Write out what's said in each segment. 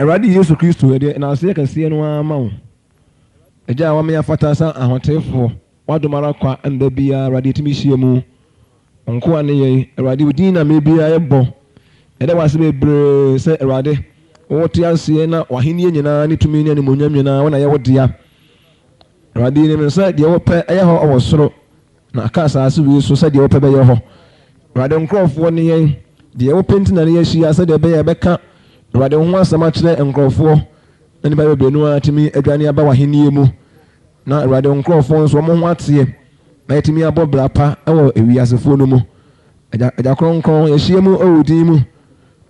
Awurade Yesu Kristo, yɛde nnaseɛ kɛseɛ no ara ma wo. Agya a wama yɛafata sɛ ahoteefoɔ, w'adom ara kwa na da biara Awurade yɛtumi hyia mu. Wo nkoa ne yɛn, Awurade wo din na mmerɛ biara yɛbɔ. Yɛda wo ase bebree sɛ Awurade wote aseɛ na w'ahennie nyinaa ne tumi ne animuonyam nyinaa wo na ɛyɛ wo dea. Awurade yɛnim sɛ deɛ wopɛ ɛyɛ hɔ wɔ soro Na aka asase wei so sɛdeɛ wopɛ bɛyɛ hɔ. Awurade nkurɔfoɔ ne yɛn, deɛ wopɛ nti na ne yɛahyia sɛdeɛ ɛbɛyɛ a yɛbɛka Awurade wo ho asɛm akyerɛ nkurɔfoɔ na nnipa bebree no ara atumi adwane aba w'ahennie mu na Awurade wo nkurɔfoɔ nso wɔn ho ateɛ na yɛatumi abɔ bra pa wɔ ewiasefoɔ no mu. Agya, Agya Kronkron, yɛahyia mu wɔ wo din mu.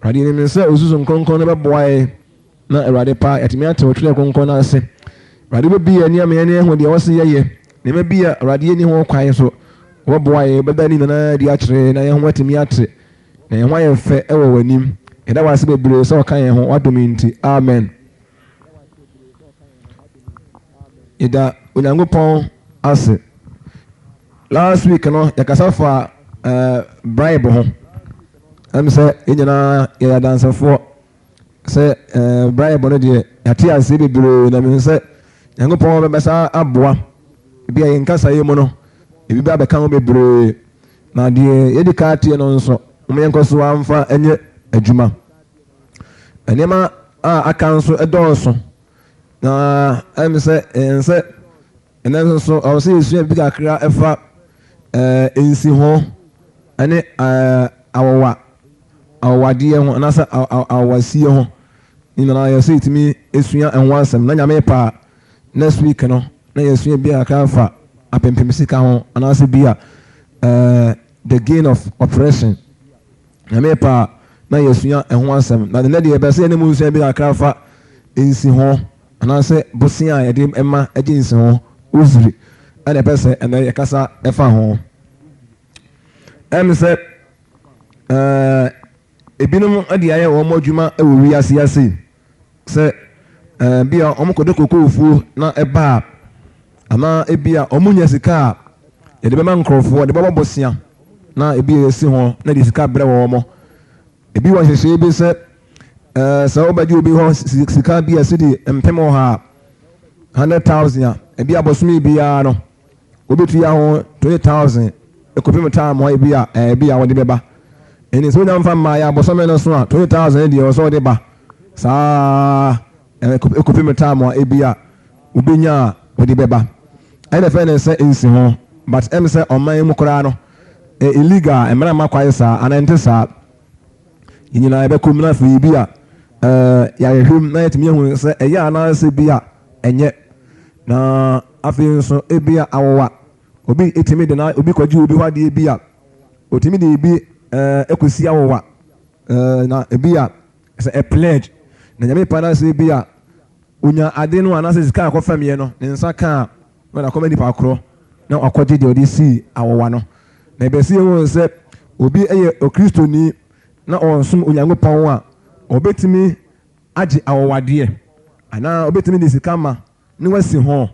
Awurade yɛnim sɛ wo Sunsum Kronkron no bɛboa yɛn Na Awurade pɛ a, yɛatumi ate wo Twerɛ Kronkron no ase. Awurade wobɛbue yɛn ani ama yɛn ahu deɛ ɛwɔ sɛ yɛyɛ, nneɛma bi a Awurade yɛnni ho kwan nso, wobɛboa yɛn, wobɛda ne nyinaa adi akyerɛ yɛn na yɛn ho atumi ate, na yɛn ho ayɛ fɛ wɔ w'anim. Yɛda wo ase bebree sɛ woka yɛn ho, w'adom nti. Amen. Yɛda Onyankopɔn ase. Last week no, yɛkasa fa uh, bribe ho. Ɛm sɛ yɛn nyinaa yɛyɛ adansefoɔ. Sɛ ɛɛ bra yɛ bɔne deɛ, yɛate aseɛ bebree na mehu sɛ Nyankopɔn bɛbɛsa aboa. Ebi a yɛn kasaeɛ mu no, ebi bɛ abɛka ho bebree. Na deɛ yɛdi ka ateɛ no nso, moma yɛnkɔ so ara mfa nyɛ adwuma. Nneɛma a aka nso dɔɔso. Na ɛm sɛ ɛn sɛ Ɛnnɛ nso so, ɛwɔ sɛ yɛsua biribi kakra ɛfa ɛɛ nsiho ɛne ɛɛ awowa awowadeɛ ho anaasɛ awowasie ho. Ne nyinaa yɛ sɛ yɛtumi esua ɛho asɛm. Na Nyame pɛ a, next week no na yɛsua bi kakra afa apempem sika ho anaasɛ bi a ɛɛ the gain of oppression. Nyame pɛ a na yɛasua ɛho asɛm. Na nnɛ deɛ yɛpɛ sɛ yɛne mo nsua bi kakra fa nsiho anaasɛ bosea a yɛde ma gye nsiho, usury, ɛna yɛpɛ sɛ ɛnnɛ yɛkasa ɛfa ho. Ɛm sɛ ɛɛ ebinom de ayɛ wɔn adwuma wɔ wiase ase Sɛ ebia wɔkɔdɔ kokofuo na ɛba a, anaa ebia wɔnya sika a, yɛde bɛma nkurɔfoɔ, yɛde bɛbɔ bosea na ebi a yɛsi ho na yɛde sika brɛ wɔn. Ebi wɔ nhyehyɛeɛ bi sɛ sɛ wobɛgye obi hɔ sika bi a sidi 100,000 a, 100,000 a, ebi a bosome biara no, Wobetua ho 20,000 kɔpem term hɔ ebi a ɛɛ bi a wɔde bɛba. Ɛnti sɛ wonya mfa mmaeɛ a bosome no so a 20,000 deɛ ɛwɔ sɛ wode ba saa ara kɔpem term a ebi a wobenya a wode bɛba. Ɛna ɛfɛ no sɛ nsi ho but ɛm sɛ ɔman mu koraa no ɛyɛ illegal mmara mma kwan saa anaa ɛnte saa. Yɛn nyinaa yɛbɛkɔ mu na afei bi a ɛɛ yɛahwehwɛ mu na yɛatumi ahu sɛ ɛyɛ anaasɛ bi a ɛnyɛ. Na afei nso ebia awowa. Obi tumi de na obi kɔgye obi hɔ adeɛ bi a, otumi de bi ɛɛ kɔsi awowa. Ɛɛ na ebi a sɛ a pledge. Na Nyame pɛ anaasɛ ebi a onya ade no anaasɛ sika a ɛkɔfɛmeɛ no ne nsa ka a, na ɔde akɔma nipa korɔ na wakɔgye deɛ ɔde sii awowa no. Na ɛbɛ sɛ yɛhu sɛ obi yɛ Okristoni na ɔnsom Onyankopɔn a, ɔbɛtumi agye awowadeɛ, anaa ɔbɛtumi de sika ma na wasi ho,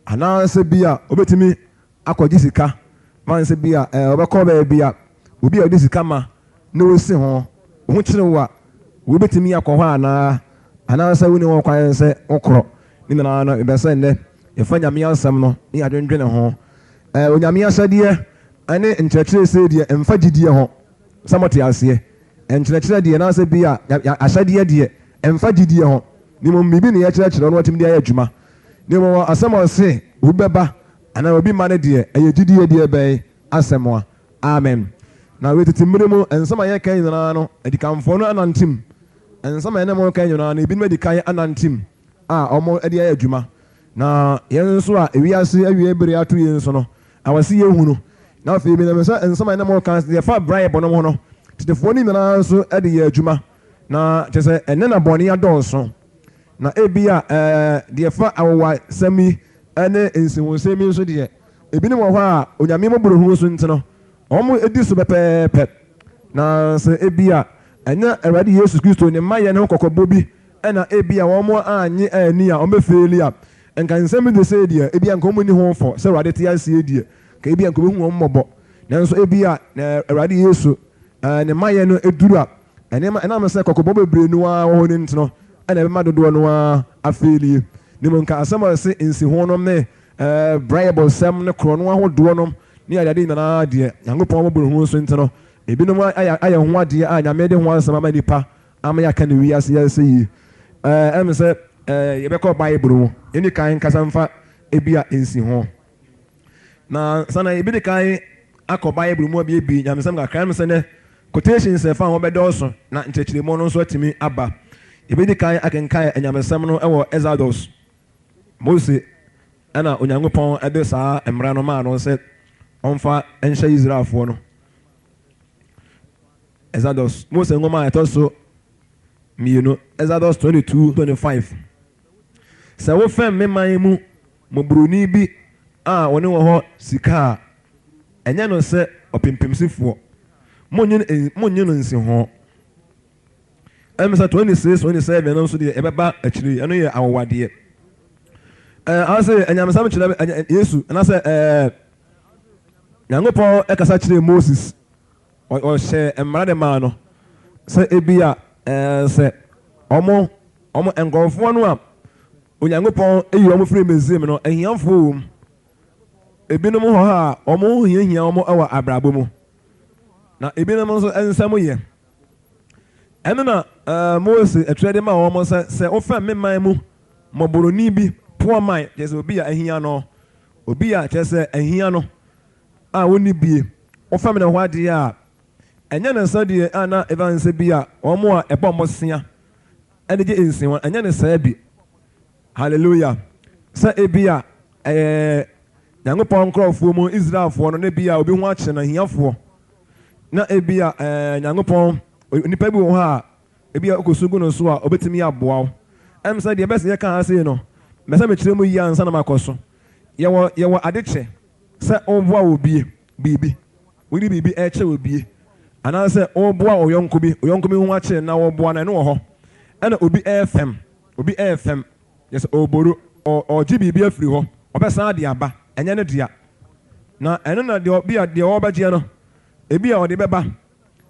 anaasɛ bi a ɔbɛtumi akɔgye sika ma no sɛ bi a ɔbɛkɔ baabi a obi a ɔde sika ma na wasi ho, wo ho kyere wo a, wobɛtumi akɔ hɔ anaa, anaasɛ wonni ho kwan sɛ wokorɔ. Ne nyinaa no, mepɛ sɛ nnɛ yɛfa Nyame asɛm no na yɛadwendwene ho. Onyame ahyɛdeɛ ne nkyerɛkyerɛ sei deɛ ɛmfa gyidie ho, sɛ mote aseɛ. Nkyerɛkyerɛ deɛ, anaasɛ bi a ahyɛdeɛ deɛ, ɛmfa gyidie ho, na mmom biribi na yɛkyerɛkyerɛ na watumi de ayɛ adwuma. Na mmom asɛm a ɔse obi bɛba anaa obi mma no deɛ, ɛyɛ gyidie deɛ bɛn asɛm a? Amen. Na wei tete mmere mu nsɛm a yɛka yi nyinaa no, adikanfoɔ no anante mu. Nsɛm a yɛne mo reka yi nyinaa no, ebinom adi kan anante mu a wɔde ayɛ adwuma. Na yɛn nso a ewiase awiei bere ato yɛn so no, ɛwɔ sɛ yehu no. Na afei minim sɛ nsɛm a yɛne mo reka deɛ ɛfa bribe nom ho no, tetefoɔ no nyinaa nso de yɛɛ adwuma. Na kyerɛ sɛ ɛnnɛ na bɔne adɔɔso. Na ebia ɛɛ deɛ ɛfa awowasɛm yi ne nsiwonsɛm yi nso deɛ, ebinom wɔ hɔ a Onyame mmɔborɔhunu so nti no, wɔdi so pɛpɛɛpɛ. Na sɛ ebia ɛnyɛ Awurade Yesu Kristo ne mmayɛ no ho kɔkɔbɔ bi na ebia wɔn annye anni a wɔbɛfeeli a, nka nsɛm bi te sei deɛ, ebia nka wɔnni ho fɔ, sɛ Awurade te aseɛ deɛ, nka ebia nka wɔbɛhu wɔn mmɔbɔ. Nanso ebia na Awurade Yesu ne mmayɛ no duru a, nneɛma, ɛnam sɛ kɔkɔbɔ bebree no ara wɔ hɔ no nti no, na ɛbɛma dodoɔ no ara afeelie. Na mmom nka asɛm a ɛse nsiho nom ne bribe sɛm ne korɔno ahodoɔ nom ne adeade nyinaa deɛ, Nyankopɔn mmɔborɔhunu so nti no, ebinom ayɛ ayɛ ho adeɛ a Nyame de ho asɛm ama nnipa ama yɛaka no wiase yi ase yie. Ɛm sɛ yɛbɛkɔ Bible mu, yɛnni kan nkasa mfa ebia nsiho. Na ansa na yɛbɛdi kan akɔ Bible mu abiebie nyamesɛm kakra, ɛm sɛ nɛ quotations a ɛfa ho bɛdɔɔso na nkyerɛkyerɛmu no nso atumi aba. Yɛbɛdi kan akenkan anyamesɛm no wɔ Exodus. Mose na Onyankopɔn de saa mmara no maa no sɛ ɔmfa nhyɛ Israelfoɔ no. Exodus, Mose nwoma a ɛtɔ so mmienu, Exodus 22, 25. Sɛ wofɛm me man mu mmɔborɔni bi a ɔne wɔ hɔ sika a, ɛnyɛ no sɛ ɔpempemsifoɔ. Monnye no nsiho. Ɛm sɛ 26, 27 no nso deɛ ɛbɛba akyire yi, ɛno yɛ awowadeɛ. Ɛɛ ase anyamesɛm kyerɛ Yesu anaasɛ ɛɛ Nyankopɔn ɛkasa kyerɛ Moses, ɔhyɛ mmara de maa no sɛ ebi a ɛɛ sɛ ɔmo ɔmo nkurɔfoɔ no a Onyankopɔn eyi wɔn firi Misraim no, ahiafoɔ wɔ mu. Ebinom wɔ hɔ a wɔn ho hiahia wɔn wɔ abrabɔ mu, na ebinom nso nsɛm yɛ. Ɛno na Mose twerɛ de maa wɔn sɛ, Sɛ wofɛm me man mu mmɔborɔni bi, poor man, kyerɛ sɛ obi a ahia no, obi a kyerɛ sɛ ahia no a ɔnni bie, wofɛm ne ho adeɛ a, ɛnyɛ no sɛdeɛ a na ɛsiane sɛ bi a wɔn a ɛbɔ mmosea de gye nsiho, ɛnyɛ no saa bi. Hallelujah. Sɛ ebia ɛyɛ Nyankopɔn nkurɔfoɔ mu, Israelfoɔ no, na ebia obi ho akyere no, ahiafoɔ, na ebia ɛɛ Nyankopɔn, onipa bi wɔ hɔ a, ebia wokɔsu gu no so a, obetumi aboa wo. Ɛm sɛ deɛ ɛbɛsɛ yɛka ha sei no, mɛsɛ mekyerɛ mu yie ansa na makɔ so. Yɛwɔ, yɛwɔ ade kyɛ sɛ woboa obie biribi, wode biribi ɛrekyɛ obie, anaasɛ woboa wo yɔnko bi, wo yɔnko bi ho akyere na woboa no, ɛno wɔ hɔ. Ɛna obi ɛrefɛm. Obi refɛm, kyerɛ sɛ ɔreboro, ɔregye biribi afiri hɔ, ɔbɛsan de aba, ɛnyɛ ne dea. Na ɛno na deɛ bi a deɛ ɔrebɛgyeɛ no, ebi a ɔde bɛba,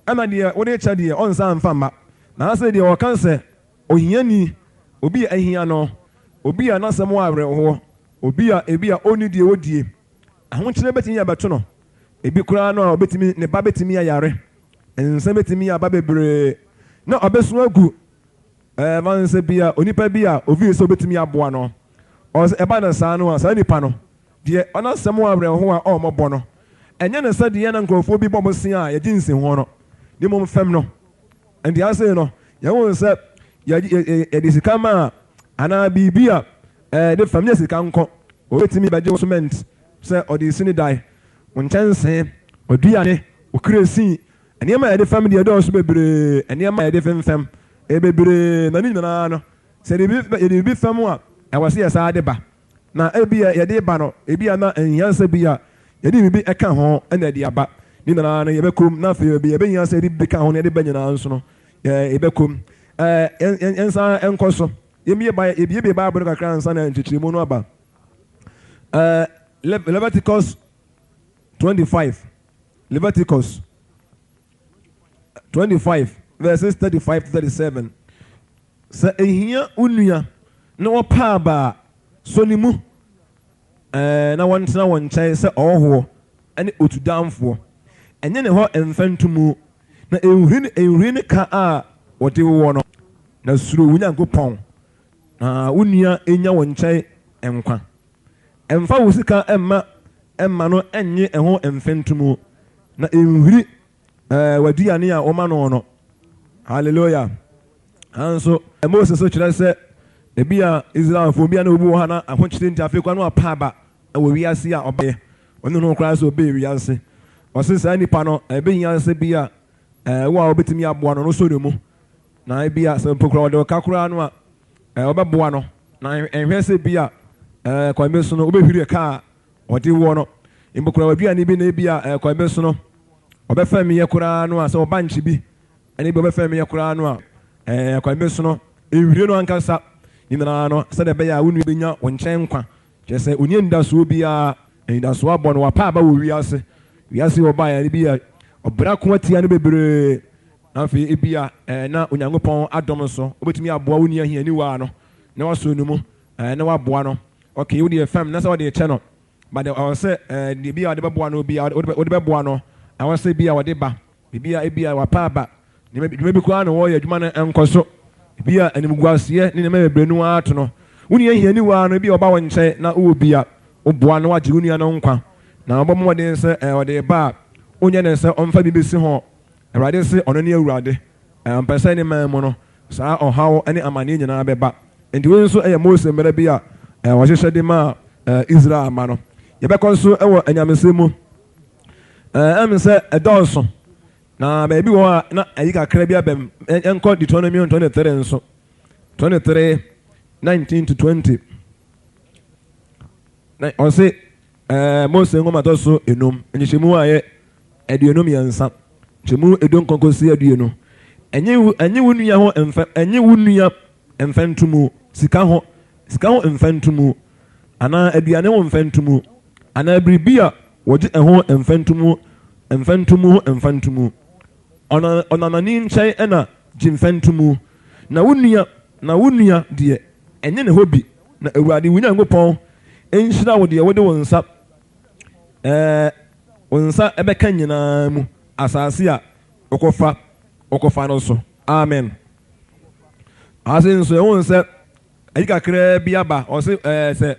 ɛna deɛ wode rekyɛ deɛ ɔnsan mfa mma. Na ase deɛ ɔka sɛ ohiani, obi a ahia no, obi a n'asɛm wɔ awerɛhoɔ, obi a ebi a ɔnni deɛ ɔdie, ahokyerɛ bɛtumi abɛto no, ebi koraa no a ɔbɛtumi, ne ba bɛtumi ayare, nsa bɛtumi aba bebree, na ɔbɛsu agu. Ɛmfa ho sɛ ebia onipa bi a ofii sɛ obetumi aboa no, ɔwɔ sɛ ɛba no saa no a, saa nipa no deɛ ɔnasɛm ho awerɛhow a ɔmmɔbɔ no, ɛnyɛ no sɛ deɛ na nkurɔfoɔ bi bɔ bosea a yɛgye nsiho no, na mmom fam no. Enti afei no, yɛhu sɛ yɛde sika ma a, anaa biribi a ɛde fam nyɛ sika nko. Obetumi bɛgye wo cement sɛ ɔde resi ne dan, wo nkyɛnsee, w'aduane, wo kerosene, Nneɛma a yɛde fam deɛ ɛdɔɔso bebree, nneɛma a yɛde femfam ɛyɛ bebree, na ne nyinaa no, sɛ yɛde biribi fam a, ɛwɔ sɛ yɛsan de ba. Na ebia yɛde ba no, ebia na ɛnhia sɛ bi a yɛde biribi ka ho na ɛde aba. Ne nyinaa no, yɛbɛkɔ mu, na afei baabi a ɛbɛhia sɛ yɛde biribi ka ho na yɛde ba nyinaa nso no, yɛbɛkɔ mu. Yɛnsan nkɔ so. Yɛbiebie Bible no kakra ansa na nkyekyeremu no aba. Leviticus 25. Leviticus 25 verses 35 to 37. Sɛ ehia wo nua na ɔpɛ aba a, sɔ ne mu ɛɛ na wɔntena wɔn nkyɛn sɛ ɔhɔhoɔ ne otudanfoɔ. Ɛnyɛ ne hɔ mfɛntomu, na nhuri nhuri ne ka a wɔde woɔ no, na suro wo Nyankopɔn, na wo nua nya wo nkyɛn nkwa. Mfa wo sika mma mma no nnye ɛho mfɛntomu, na nhuri w'aduane a woma no no. Hallelujah. Nanso Mose so kyerɛ sɛ ebi a Israelfoɔ bi a na obi wɔ ha na ahokyere nti afei koraa na wapa aba wɔ wiase a ɔbaeɛ. Ɔne ho koraa sɛ ɔbɛɛ wiase. Ɔse saa nipa no ɛbɛhia sɛ bi a wo a wobɛtumi aboa no no sɔ ne mu. Na ebi a sɛ mpo koraa ɔde ɔka koraa no a wobɛboa no. Na nhwɛ sɛ bi a kwan bi so no wobɛhwiri ɛka a ɔde woɔ no. Mpo koraa w'aduane bi na ebi a kwan bi so no ɔbɛfɛmeɛ koraa no a sɛ ɔba nkye bi ɛne bi ɔbɛfɛmeɛ koraa no a kwan bi so no nhwire no ankasa. Ne nyinaa no sɛdeɛ ɛbɛyɛ a wo nua bɛnya wo nkyɛn nkwa. Kyerɛ sɛ ɔnni anidasoɔ biara, anidasoɔ abɔ no, wapa aba wɔ wiase. Wiase a ɔbaeɛ no bi yɛ ɔbra ko atia no bebree. Na afei ebia ɛɛ na Onyankopɔn adom so wobɛtumi aboa wo nua hianiwaa no na wasɔ ne mu ɛɛ na waboa no. Okay, wo deɛ fam na sɛ wɔde kyɛ no, but ɛwɔ sɛ ɛɛ deɛ bi a wɔde bɛboa no bi a wɔde bɛboa no, ɛwɔ sɛ bi a wɔde ba, biribi a ebi a wapa aba, nneɛma bi dwuma bi koraa na wɔyɛ adwuma no nkɔ so, ebi a animguaseɛ ne nneɛma bebree no ara to no. Wo nua hianiwaa no ebi a ɔba wo nkyɛn na wowɔ bi a, woboa no wagye wo nua no nkwa, na wɔbɔ mmɔden sɛ ɛɛ ɔde ba a, wonyɛ no sɛ ɔmfa bi bɛsi ho. Awurade se ɔno ne Awurade. Ɔmpɛ sɛ ne man mu no, saa ɔhaw ne amaneɛ nyinaa bɛba. Enti wei nso yɛ Mose mmara bi a ɔhyehyɛ de maa Israel mma no. Yɛbɛkɔ so wɔ anyamesɛm mu. Ɛm sɛ ɛdɔɔso, na baabi wɔ hɔ a na ayi kakra bi abam. Yɛnkɔ Deuteronomy 23 nso. 23, 19 to 20. Na ɔse Mose nwoma tɔ so enum, nkyekyɛmu a ɛyɛ 23, nkyɛmu 19 kɔsi 20. Ɛnye wo, ɛnye wo nua ho mfɛ, ɛnye wo nua mfɛntomu, sika ho, sika ho mfɛntomu, anaa aduane ho mfɛntomu, anaa biribi a wɔgye ɛho mfɛntomu, mfɛntomu ho mfɛntomu. Ɔna, ɔnanani nkyɛn na gye mfɛntomu, na wo nua, na wo nua deɛ, ɛnye ne hɔ bi, na Awurade wo Nyankopɔn nhyira wo deɛ wode wo nsa, ɛɛ, wo nsa bɛka nyinaa mu, asase a wokɔfa wokɔfa no so. Amen. Ase nso ɛho sɛ ayi kakraa bi aba ɔse ɛɛ sɛ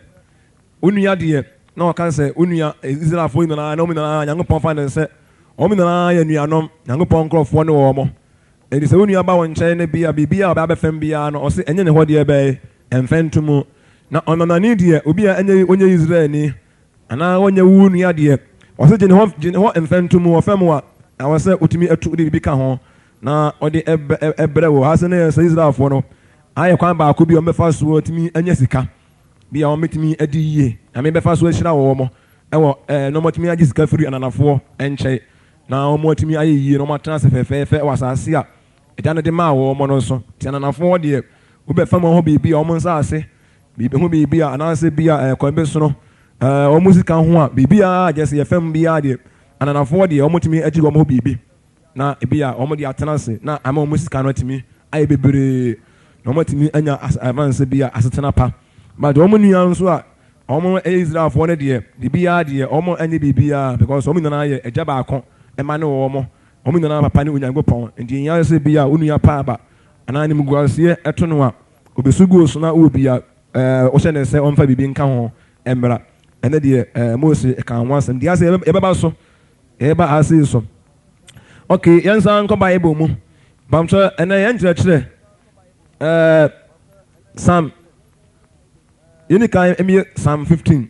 wo nua deɛ na ɔka sɛ wo nua Israelfoɔ nyinaa na wɔn nyinaa Nyankopɔn fa ne sɛ wɔn nyinaa yɛ nuanom Nyankopɔn nkurɔfoɔ ne wɔn. Enti sɛ wo nua ba wo nkyɛn ne bia biribi a ɔbɛ abɛfɛm biara no ɔse ɛnyɛ ne hɔ deɛ bɛyɛ ɛmfɛntomu. Na ɔnanani deɛ obi a ɛnyɛ ɔnyɛ Israelni Anaa ɔnyɛ wo nua deɛ, ɔse gye ne hɔ gye ne hɔ mfɛntomu, ɔfɛm wo a, ɛwɔ sɛ wotumi tu wode biribi ka ho na ɔde brɛ wo. Ha se no yɛ sɛ Israelfoɔ no ayɛ kwan baako bi a wɔbɛfa so atumi anya sika bi a wɔbɛtumi adi yie. Nyame bɛfa so ahyira wɔn wɔ ɛɛ na wɔatumi agye sika firi ananafoɔ nkyɛn na wɔatumi ayɛ yie na wɔatena ase fɛfɛɛfɛ wɔ asase a Agya no de maa wɔn no so. Nti ananafoɔ deɛ wobɛfɛm wɔn hɔ biribi a wɔn nsaase Biribi ho biribi a, anaasɛ bi a ɛɛ kwan bi so no, ɛɛ wɔn sika ho a, biribiara a gyesɛ yɛfam biara deɛ, ananafoɔ deɛ wɔtumi gye wɔn ho biribi na ebi a wɔn de atena ase na ama wɔn sika no atumi ayɛ bebree na wɔn atumi anya avanse bi a asetena pa. But wɔn nua nso a wɔn yɛ Israelfoɔ no deɛ, biribiara deɛ wɔn nyɛ biribiara because wɔn nyinaa yɛ agya baako mma ne wɔn, wɔn nyinaa papa ne Onyankopɔn. Nti ehia sɛ bi a wo nua pa aba anaa animguaseɛ ɛto no a, Obesu gu wo so na wowɔ bi a, wohyɛ no sɛ ɔmfa biribi nka ho mmra. Ɛno deɛ, Mose kaa ho asɛm. Deɛ asɛ yɛbɛba so, yɛbɛba ha sei so. Okay, yɛnsan nkɔ Bible mu. Bamkyɛ, ɛnɛ yɛn nkyerɛkyerɛ, ɛɛ, Psalm, yɛni kan mmie Psalm 15.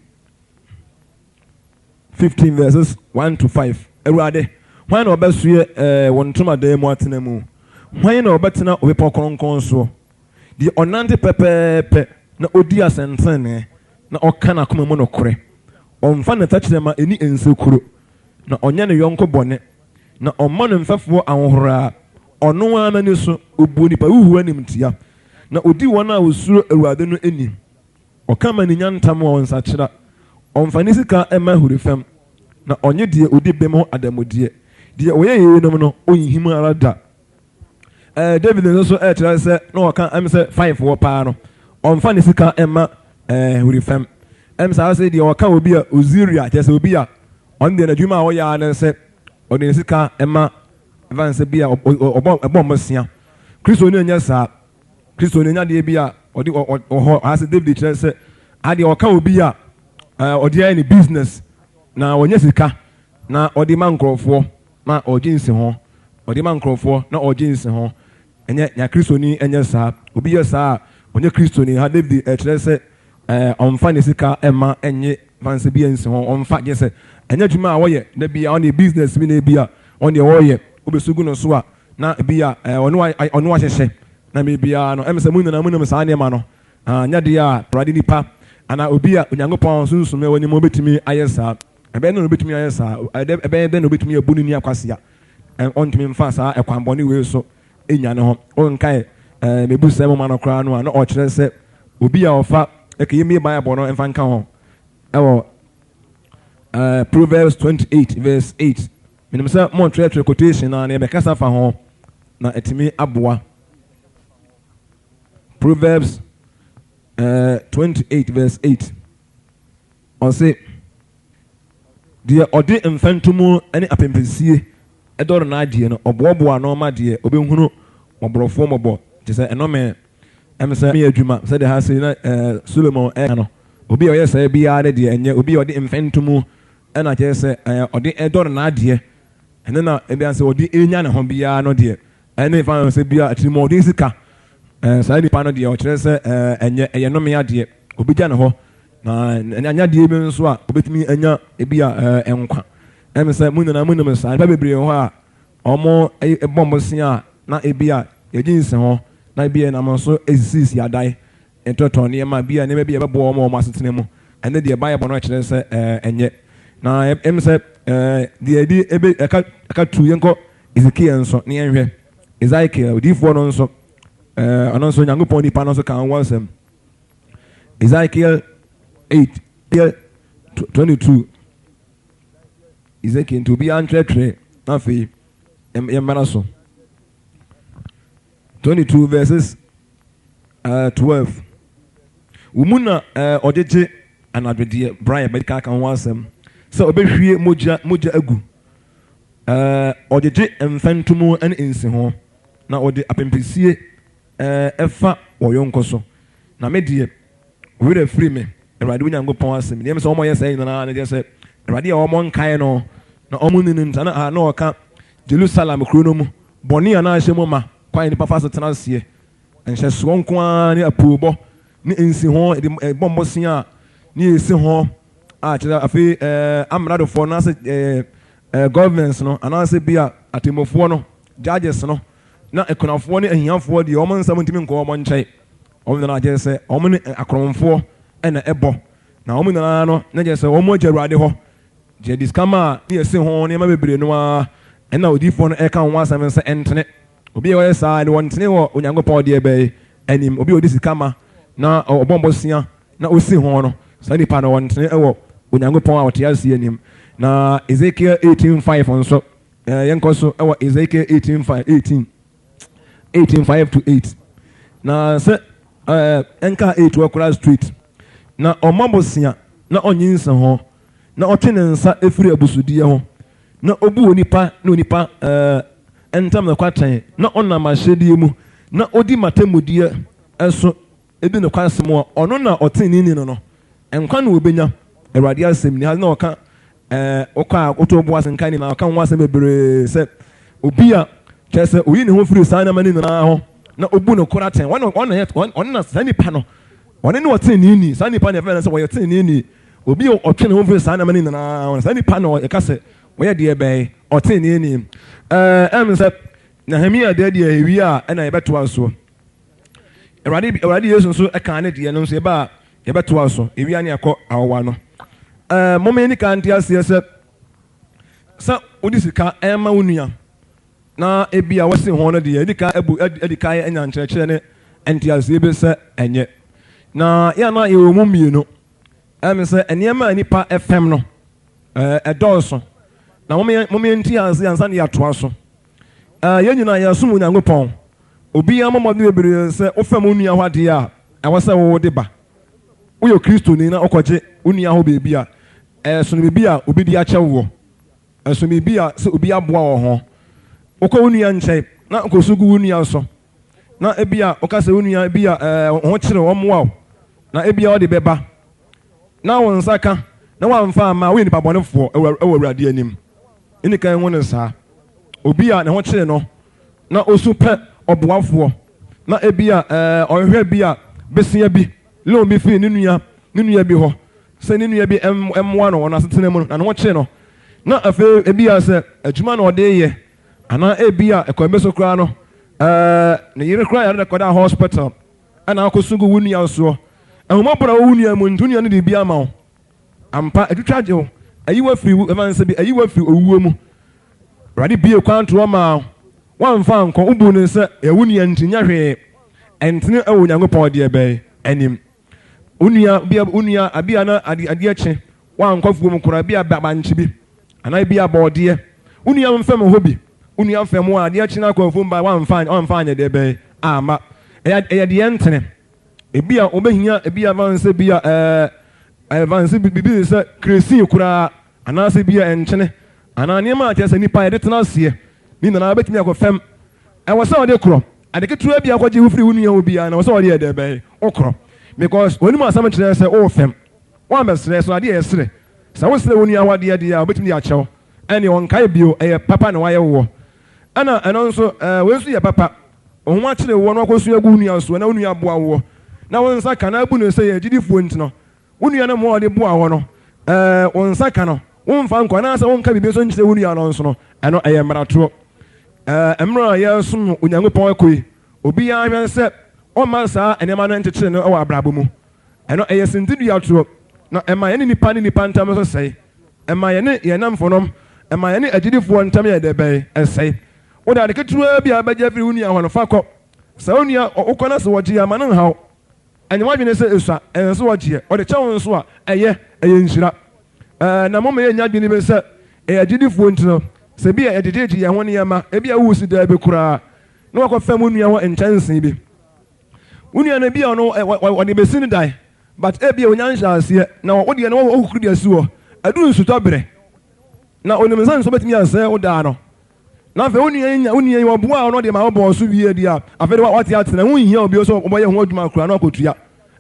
15 verses 1 to 5. Awurade, hwan na ɔbɛsoɛ ɛɛ wo ntomadan mu atena mu? Hwan na ɔbɛtena wo bepɔ kronkron soɔ? Deɛ ɔnante pɛpɛɛpɛ na ɔdi asɛntenenee na ɔka n'akoma mu nokorɛ. Ɔmfa ne tɛkyerɛma nni nsekuro, na ɔnyɛ ne yɔnko bɔne, na ɔmmɔ ne mfɛfoɔ ahohora. Ɔno ara n'ani so, ɔbu onipa huhuo animtia, na ɔdi wɔn a wɔsuro Awurade no ni. Ɔka ma ne nya ntam a ɔnsakyera. Ɔmfa ne sika mma ahurifɛm, na ɔnnye deɛ ɔdi bem ho adanmudeɛ. Deɛ ɔyɛ yeinom no, ɔnhim ara da. Ɛɛ David nso so ɛkyerɛ sɛ na ɔka ɛm sɛ five wɔ paa no, ɔmfa ne sika mma ɛɛ ahurifɛm. Ɛm saa sɛ deɛ ɔka obi a Uziria, kyerɛ sɛ obi a ɔno deɛ n'adwuma a ɔyɛ ara ne sɛ ɔde ne sika ma ɛfa sɛ bi a ɔbɔ ɛbɔ mmosea. Kristoni nyɛ saa. Kristoni nya adeɛ bi a ɔde wɔ hɔ ha sɛ David kyerɛ sɛ adeɛ ɔka obi a ɔde ayɛ ne business na ɔnyɛ sika na ɔde ma nkurɔfoɔ na ɔgye nsi ho, ɔde ma nkurɔfoɔ na ɔgye nsi ho. Ɛnyɛ nea Kristoni nyɛ saa. Obi yɛ saa a, ɔnyɛ Kristoni. Ha David ɛkyerɛ sɛ ɔmfa ne sika mma ɛnye fansa bi nsi ho, ɔmfa gye sɛ ɛnyɛ adwuma a ɔyɛ da bi a ɔne business bi na ebi a ɔne ɔyɛ wobɛsu gu no so a na ebi a ɔne ɔne wahyehyɛ na biribiara no ɛm sɛ mo nyinaa monim saa nneɛma no nyɛ deɛ a Awurade nipa anaa obi a Onyankopɔn sunsum wɔ ne mu bɛtumi ayɛ saa. Ɛbɛyɛ dɛn na obɛtumi ayɛ saa? Ɛbɛyɛ dɛn na obɛtumi abu ne nua kwasea? Ɔntumi mfa saa ɛkwan bɔne wei so nya ne ho. Wonkae mebu sɛ moma no koraa no a na ɔkyerɛ sɛ obi a ɔfa ɛkɛyɛ mmie Bible no mfa nka ho ɛwɔ Proverbs 28 verse 8. Menim sɛ montwerɛtwerɛ quotation na yɛbɛkasa fa ho. na atumi aboa. Proverbs 28 verse 8 ɔse, Deɛ ɔde mfɛntomu ne apempesie dɔre n'adeɛ no, ɔboaboa ano ma deɛ ɔbɛhunu mmɔborɔfoɔ mmɔbɔ. Kyerɛ sɛ ɛnome ɛm sɛ meyɛ adwuma sɛdeɛ ha sei na Solomon ɛka no. Obi a ɔyɛ saa biara ne deɛ ɛnyɛ obi a ɔde mfɛntomu ɛna kyerɛ sɛ ɔde dɔre n'adeɛ ɛno na ebia sɛ ɔde nya ne ho biara no deɛ ɛne fa no sɛ bia atirimuɔden sika saa nipa no deɛ ɔkyerɛ sɛ ɛnyɛ ɛyɛ nnome adeɛ obi gya ne hɔ na ɛnyɛ adeɛ bi nso a obetumi anya ebi a nkwa ɛm sɛ mo nyinaa mo nim saa nipa bebree wɔ hɔ a wɔn bɔ mmosea a na ebi a yɛgye nsi ho na ebi a ɛnam nso esisisi adan Ntɔtɔ nneɛma bi a nneɛma bi a ɛbɛboa wɔn wɔ wɔn asetena mu. Ɛno deɛ Bible no kyerɛ sɛ ɛnyɛ. Na ɛm sɛ deɛ ɛdi ebe ɛka ɛka tu yɛnkɔ Ezekiel nso ne yɛnhwɛ. Ezekiel odiyifoɔ no nso ɔno nso Nyankopɔn nipa no nso ka ho asɛm. Ezekiel 8 22 Ezekiel nti obiara ntwerɛtwerɛ na afei yɛmmara so. 22 verses 12. Wo mu na ɔgyegye anadwodeɛ, berɛ a yɛbɛka aka ho asɛm, sɛ ɔbɛhwie mogya mogya agu. Ɔgyegye mfɛntomu ne nsiho, na ɔde apempesie ɛfa wɔ yɔnko so. Na me deɛ, wo werɛ afiri me, Awurade wo Nyankopɔn asɛm. Deɛ sɛ wɔyɛ saa nyinaa no, deɛ sɛ Awurade a wɔn nkae no, na wɔn nni no nti, na ɔka Jerusalem kuro no mu bɔne a na ahyɛ mu ma, kwan a nnipa fa so tena aseɛ, nhyɛsoɔ nko ara ne apoobɔ ne nsiho, yɛde bɔ mmosea a ne yɛsi ho a kyerɛ afei ɛɛ amradofoɔ no anaasɛ ɛɛ ɛɛ governments no anaasɛ bi a atemmufoɔ no judges no na akunafoɔ ne ahiafoɔ deɛ wɔn nsɛm ntumi nkɔ wɔn nkyɛn wɔn nyinaa kyerɛ sɛ wɔn ne akorɔmfoɔ na ɛbɔ na wɔn nyinaa no na kyerɛ sɛ wɔn agya awurade hɔ Deɛ de sika ma ne yɛsi ho nneɛma bebree no ara na odiyifoɔ no reka ho asɛm sɛ ɛntene. Obi a ɔyɛ saa no, ɔntene wɔ Onyankopɔn deɛ bɛn anim? Obi a ɔde sika ma na ɔbɔ bosea na ɔsi ho no, saa nipa no ɔntene wɔ Onyankopɔn a ɔte aseɛ anim. Na Ezekiel 18:5 nso, yɛnkɔ so wɔ Ezekiel 18:5, 18. 18 5 to 8 na sɛ ɛɛ nka 8 wɔ koraa straight na ɔma bosea na ɔnye nsa ho na ɔtwe ne nsa efiri abusudeɛ ho na obu onipa ne onipa ɛɛ ntam nokwatɛn na ɔnam ahyɛdeɛ mu na odi m'atemmudeɛ so di nokwasɛm a ɔno na ɔteneneeni no no nkwa na obenya Awurade asɛm ni ha na ɔka ɛɛ wokɔ a woto bo ase nka nyinaa ɔka ho asɛm bebree sɛ obi a kyerɛ sɛ oyi ne ho firi saa nneɛma no nyinaa ho na obu no kora tɛn wɔn wɔn na wɔn na saa nipa no wɔn ne ɔteneneeni saa nipa no yɛfrɛ no sɛ wɔyɛ teneneeni obi a ɔtwe ne ho firi saa nneɛma no nyinaa ho saa nipa no yɛka sɛ wɔyɛ deɛ bɛn ɔteneneeni ɛɛ ɛm sɛ Nehemia deɛ deɛ ewie a ɛna yɛbɛtoa soɔ Awurade Awurade Yesu nso kaa ne deɛ no nso yɛba a yɛbɛtoa so ewia ne akɔ awowa no. Ɛɛ mom yɛni kan nte aseɛ sɛ sɛ wode sika ɛma wo nua na ebi a wɔsi ho no deɛ edi kan abu adi kan anya nkyerɛkyerɛ ne nteaseɛ bi sɛ ɛnyɛ na yɛn na yɛwɔ mu mmienu ɛm sɛ nneɛma a nipa ɛfɛm no ɛɛ ɛdɔɔso na mom yɛn mom yɛn nte aseɛ ansa na yɛatoa so. Ɛɛ, yɛn nyinaa yɛsom Onyankopɔn. Obiara mmɔ mmɔden bebree sɛ wofɛm wo nua hɔ adeɛ a, ɛwɔ sɛ wode ba. Woyɛ Kristoni na wokɔgye wo nua hɔ biribi a, ɛsono biribi a obi de akyɛ woɔ. Ɛsono biribi a sɛ obi aboa wɔ ho. Wokɔ wo nua nkyɛn na wokɔsu gu wo nua so, na ebia woka sɛ wo nua ebia ɛɛ wo ho kyere wo, ɔmmoa wo, na ebia ɔde bɛba na wo nsa ka na woamfa amma a, woyɛ nipa bɔnefoɔ wɔ Awurade anim. Nni kan hu no saa. Obi a ne ho kyere no na osu pɛ ɔboafoɔ, na ebia ɔhwehwɛ bi a besia bi, loan bi firi ne nua ne nua bi hɔ sɛ ne nua bi mmoa no wɔ n'asetena mu no, na ne ho kyere no. Na afei ebia sɛ adwuma na ɔde reyɛ, anaa ebia ɛkwan bi so koraa no, ne yere koraa yare na kɔda hospital, ɛna akɔsu gu wo nua soɔ. Ahummɔborɔ a ɛwɔ wo nua mu nti, wo nua no de bi ama wo. Ampa, atwitwa agye wo, ayi wo afiri wu, ɛma nsɛ bi, ayi wo afiri owuo mu. Awurade bue kwan to hɔ maa wo, woamfa ankɔ, wobuu no sɛ ɛyɛ wo nua nti, nyɛ hwee. Ɛntene wɔ Onyankopɔn deɛ bɛn anim? Wo nua bi, wo nua, abi a na ade, adeɛ kye, woankɔ afuom koraa, bi a bankye bi, anaa bi a bɔɔdeɛ. Wo nua mfɛm hɔ bi. Wo nua fam a, adeɛ kye no akɔ afuom ba a, woamfa woamfa anyɛ deɛ bɛn amma. Ɛyɛ ɛyɛ deɛ ɛntene. Ebia wobɛhia ebia ɛfa no sɛ ebia ɛɛ ɛfa no sɛ biribi te sɛ kerosene koraa anaasɛ ebia nkyene anaa nneɛma a kyerɛ sɛ nnipa yɛde tena aseɛ ne nyinaa bɛtumi akɔ fam. Ɛwɔ sɛ ɔde korɔ. Ade ketewa bi a wokɔgye wofiri wo nua hɔ biara no ɛwɔ sɛ ɔde yɛ deɛ bɛn wokorɔ because w'anim asɛm kyerɛ sɛ wowɔ fam. Woammɛsrɛ so adeɛ a yɛsrɛ. Sɛ wosrɛ wo nua hɔ adeɛ deɛ a ɔbɛtumi de akyɛ wo. Ɛnneɛ ɔnkae bio, ɛyɛ papa na wayɛ woɔ. Ɛna ɛno nso, ɛɛ, wei nso yɛ papa. Wo ho akyere woɔ na wakɔsu agu wo nua soɔ na wo nua aboa woɔ na wo nsa ka na abu no sɛ yɛ agyidifoɔ nti no, wo nua no mmoa a ɔde boa woɔ no, ɛɛ, wo nsa ka no, womfa nkɔ anaasɛ wonka biribi nso nkyerɛ wo nua no nso no, ɛno ɛyɛ mmaratoɔ. Ɛɛ, mmerɛ a yɛresom Onyankopɔn akɔ yi, obiara nhwɛ sɛ ɔmma saa nneɛma no nkyekyere no wɔ abrabɔ mu. Ɛno ɛyɛ sintiduatoɔ, na ɛma yɛne nnipa ne nnipa ntam nso sɛe. Ɛma yɛne yɛn nnamfonom, ɛma yɛne agyidifoɔ ntam yɛ dɛ bɛn? Ɛsɛe. Wode ade ketewaa bi a wobɛgye afiri wo nua hɔ no, fa kɔ. Sɛ wo nua, wokɔ na sɛ ɔgye a, ma no nhaw. Ɛnyɛ w'adwene sɛ esua, ɛnsɛ sɛ ɔgyeɛ. Ɔde kyɛ wo nso a, ɛyɛ, ɛyɛ nhyira. Ɛɛ, na momma yɛnnya adwene bi sɛ ɛyɛ agyidifoɔ nti no, sɛ ebia yɛgyegyegye yɛn ho nneɛma, ebia woresi dan bi koraa, na woakɔfɛm wo nua hɔ nkyɛnsee bi. Wo nua no ebia ɔno ɔde besi ne dan but ebia onya nhyɛaseɛ na wo deɛ no woakukuru de asi hɔ. Aduru nsutɔ berɛ na onim sɛ nsuo bɛtumi asɛe wo daa no. Na afei wo nua yi nya wo nua yi ɔboa ɔno de ma wobɔɔ so wie deɛ a afei de wate atena ho nhia obi sɛ ɔbɛyɛ ho adwuma koraa na wakɔtua.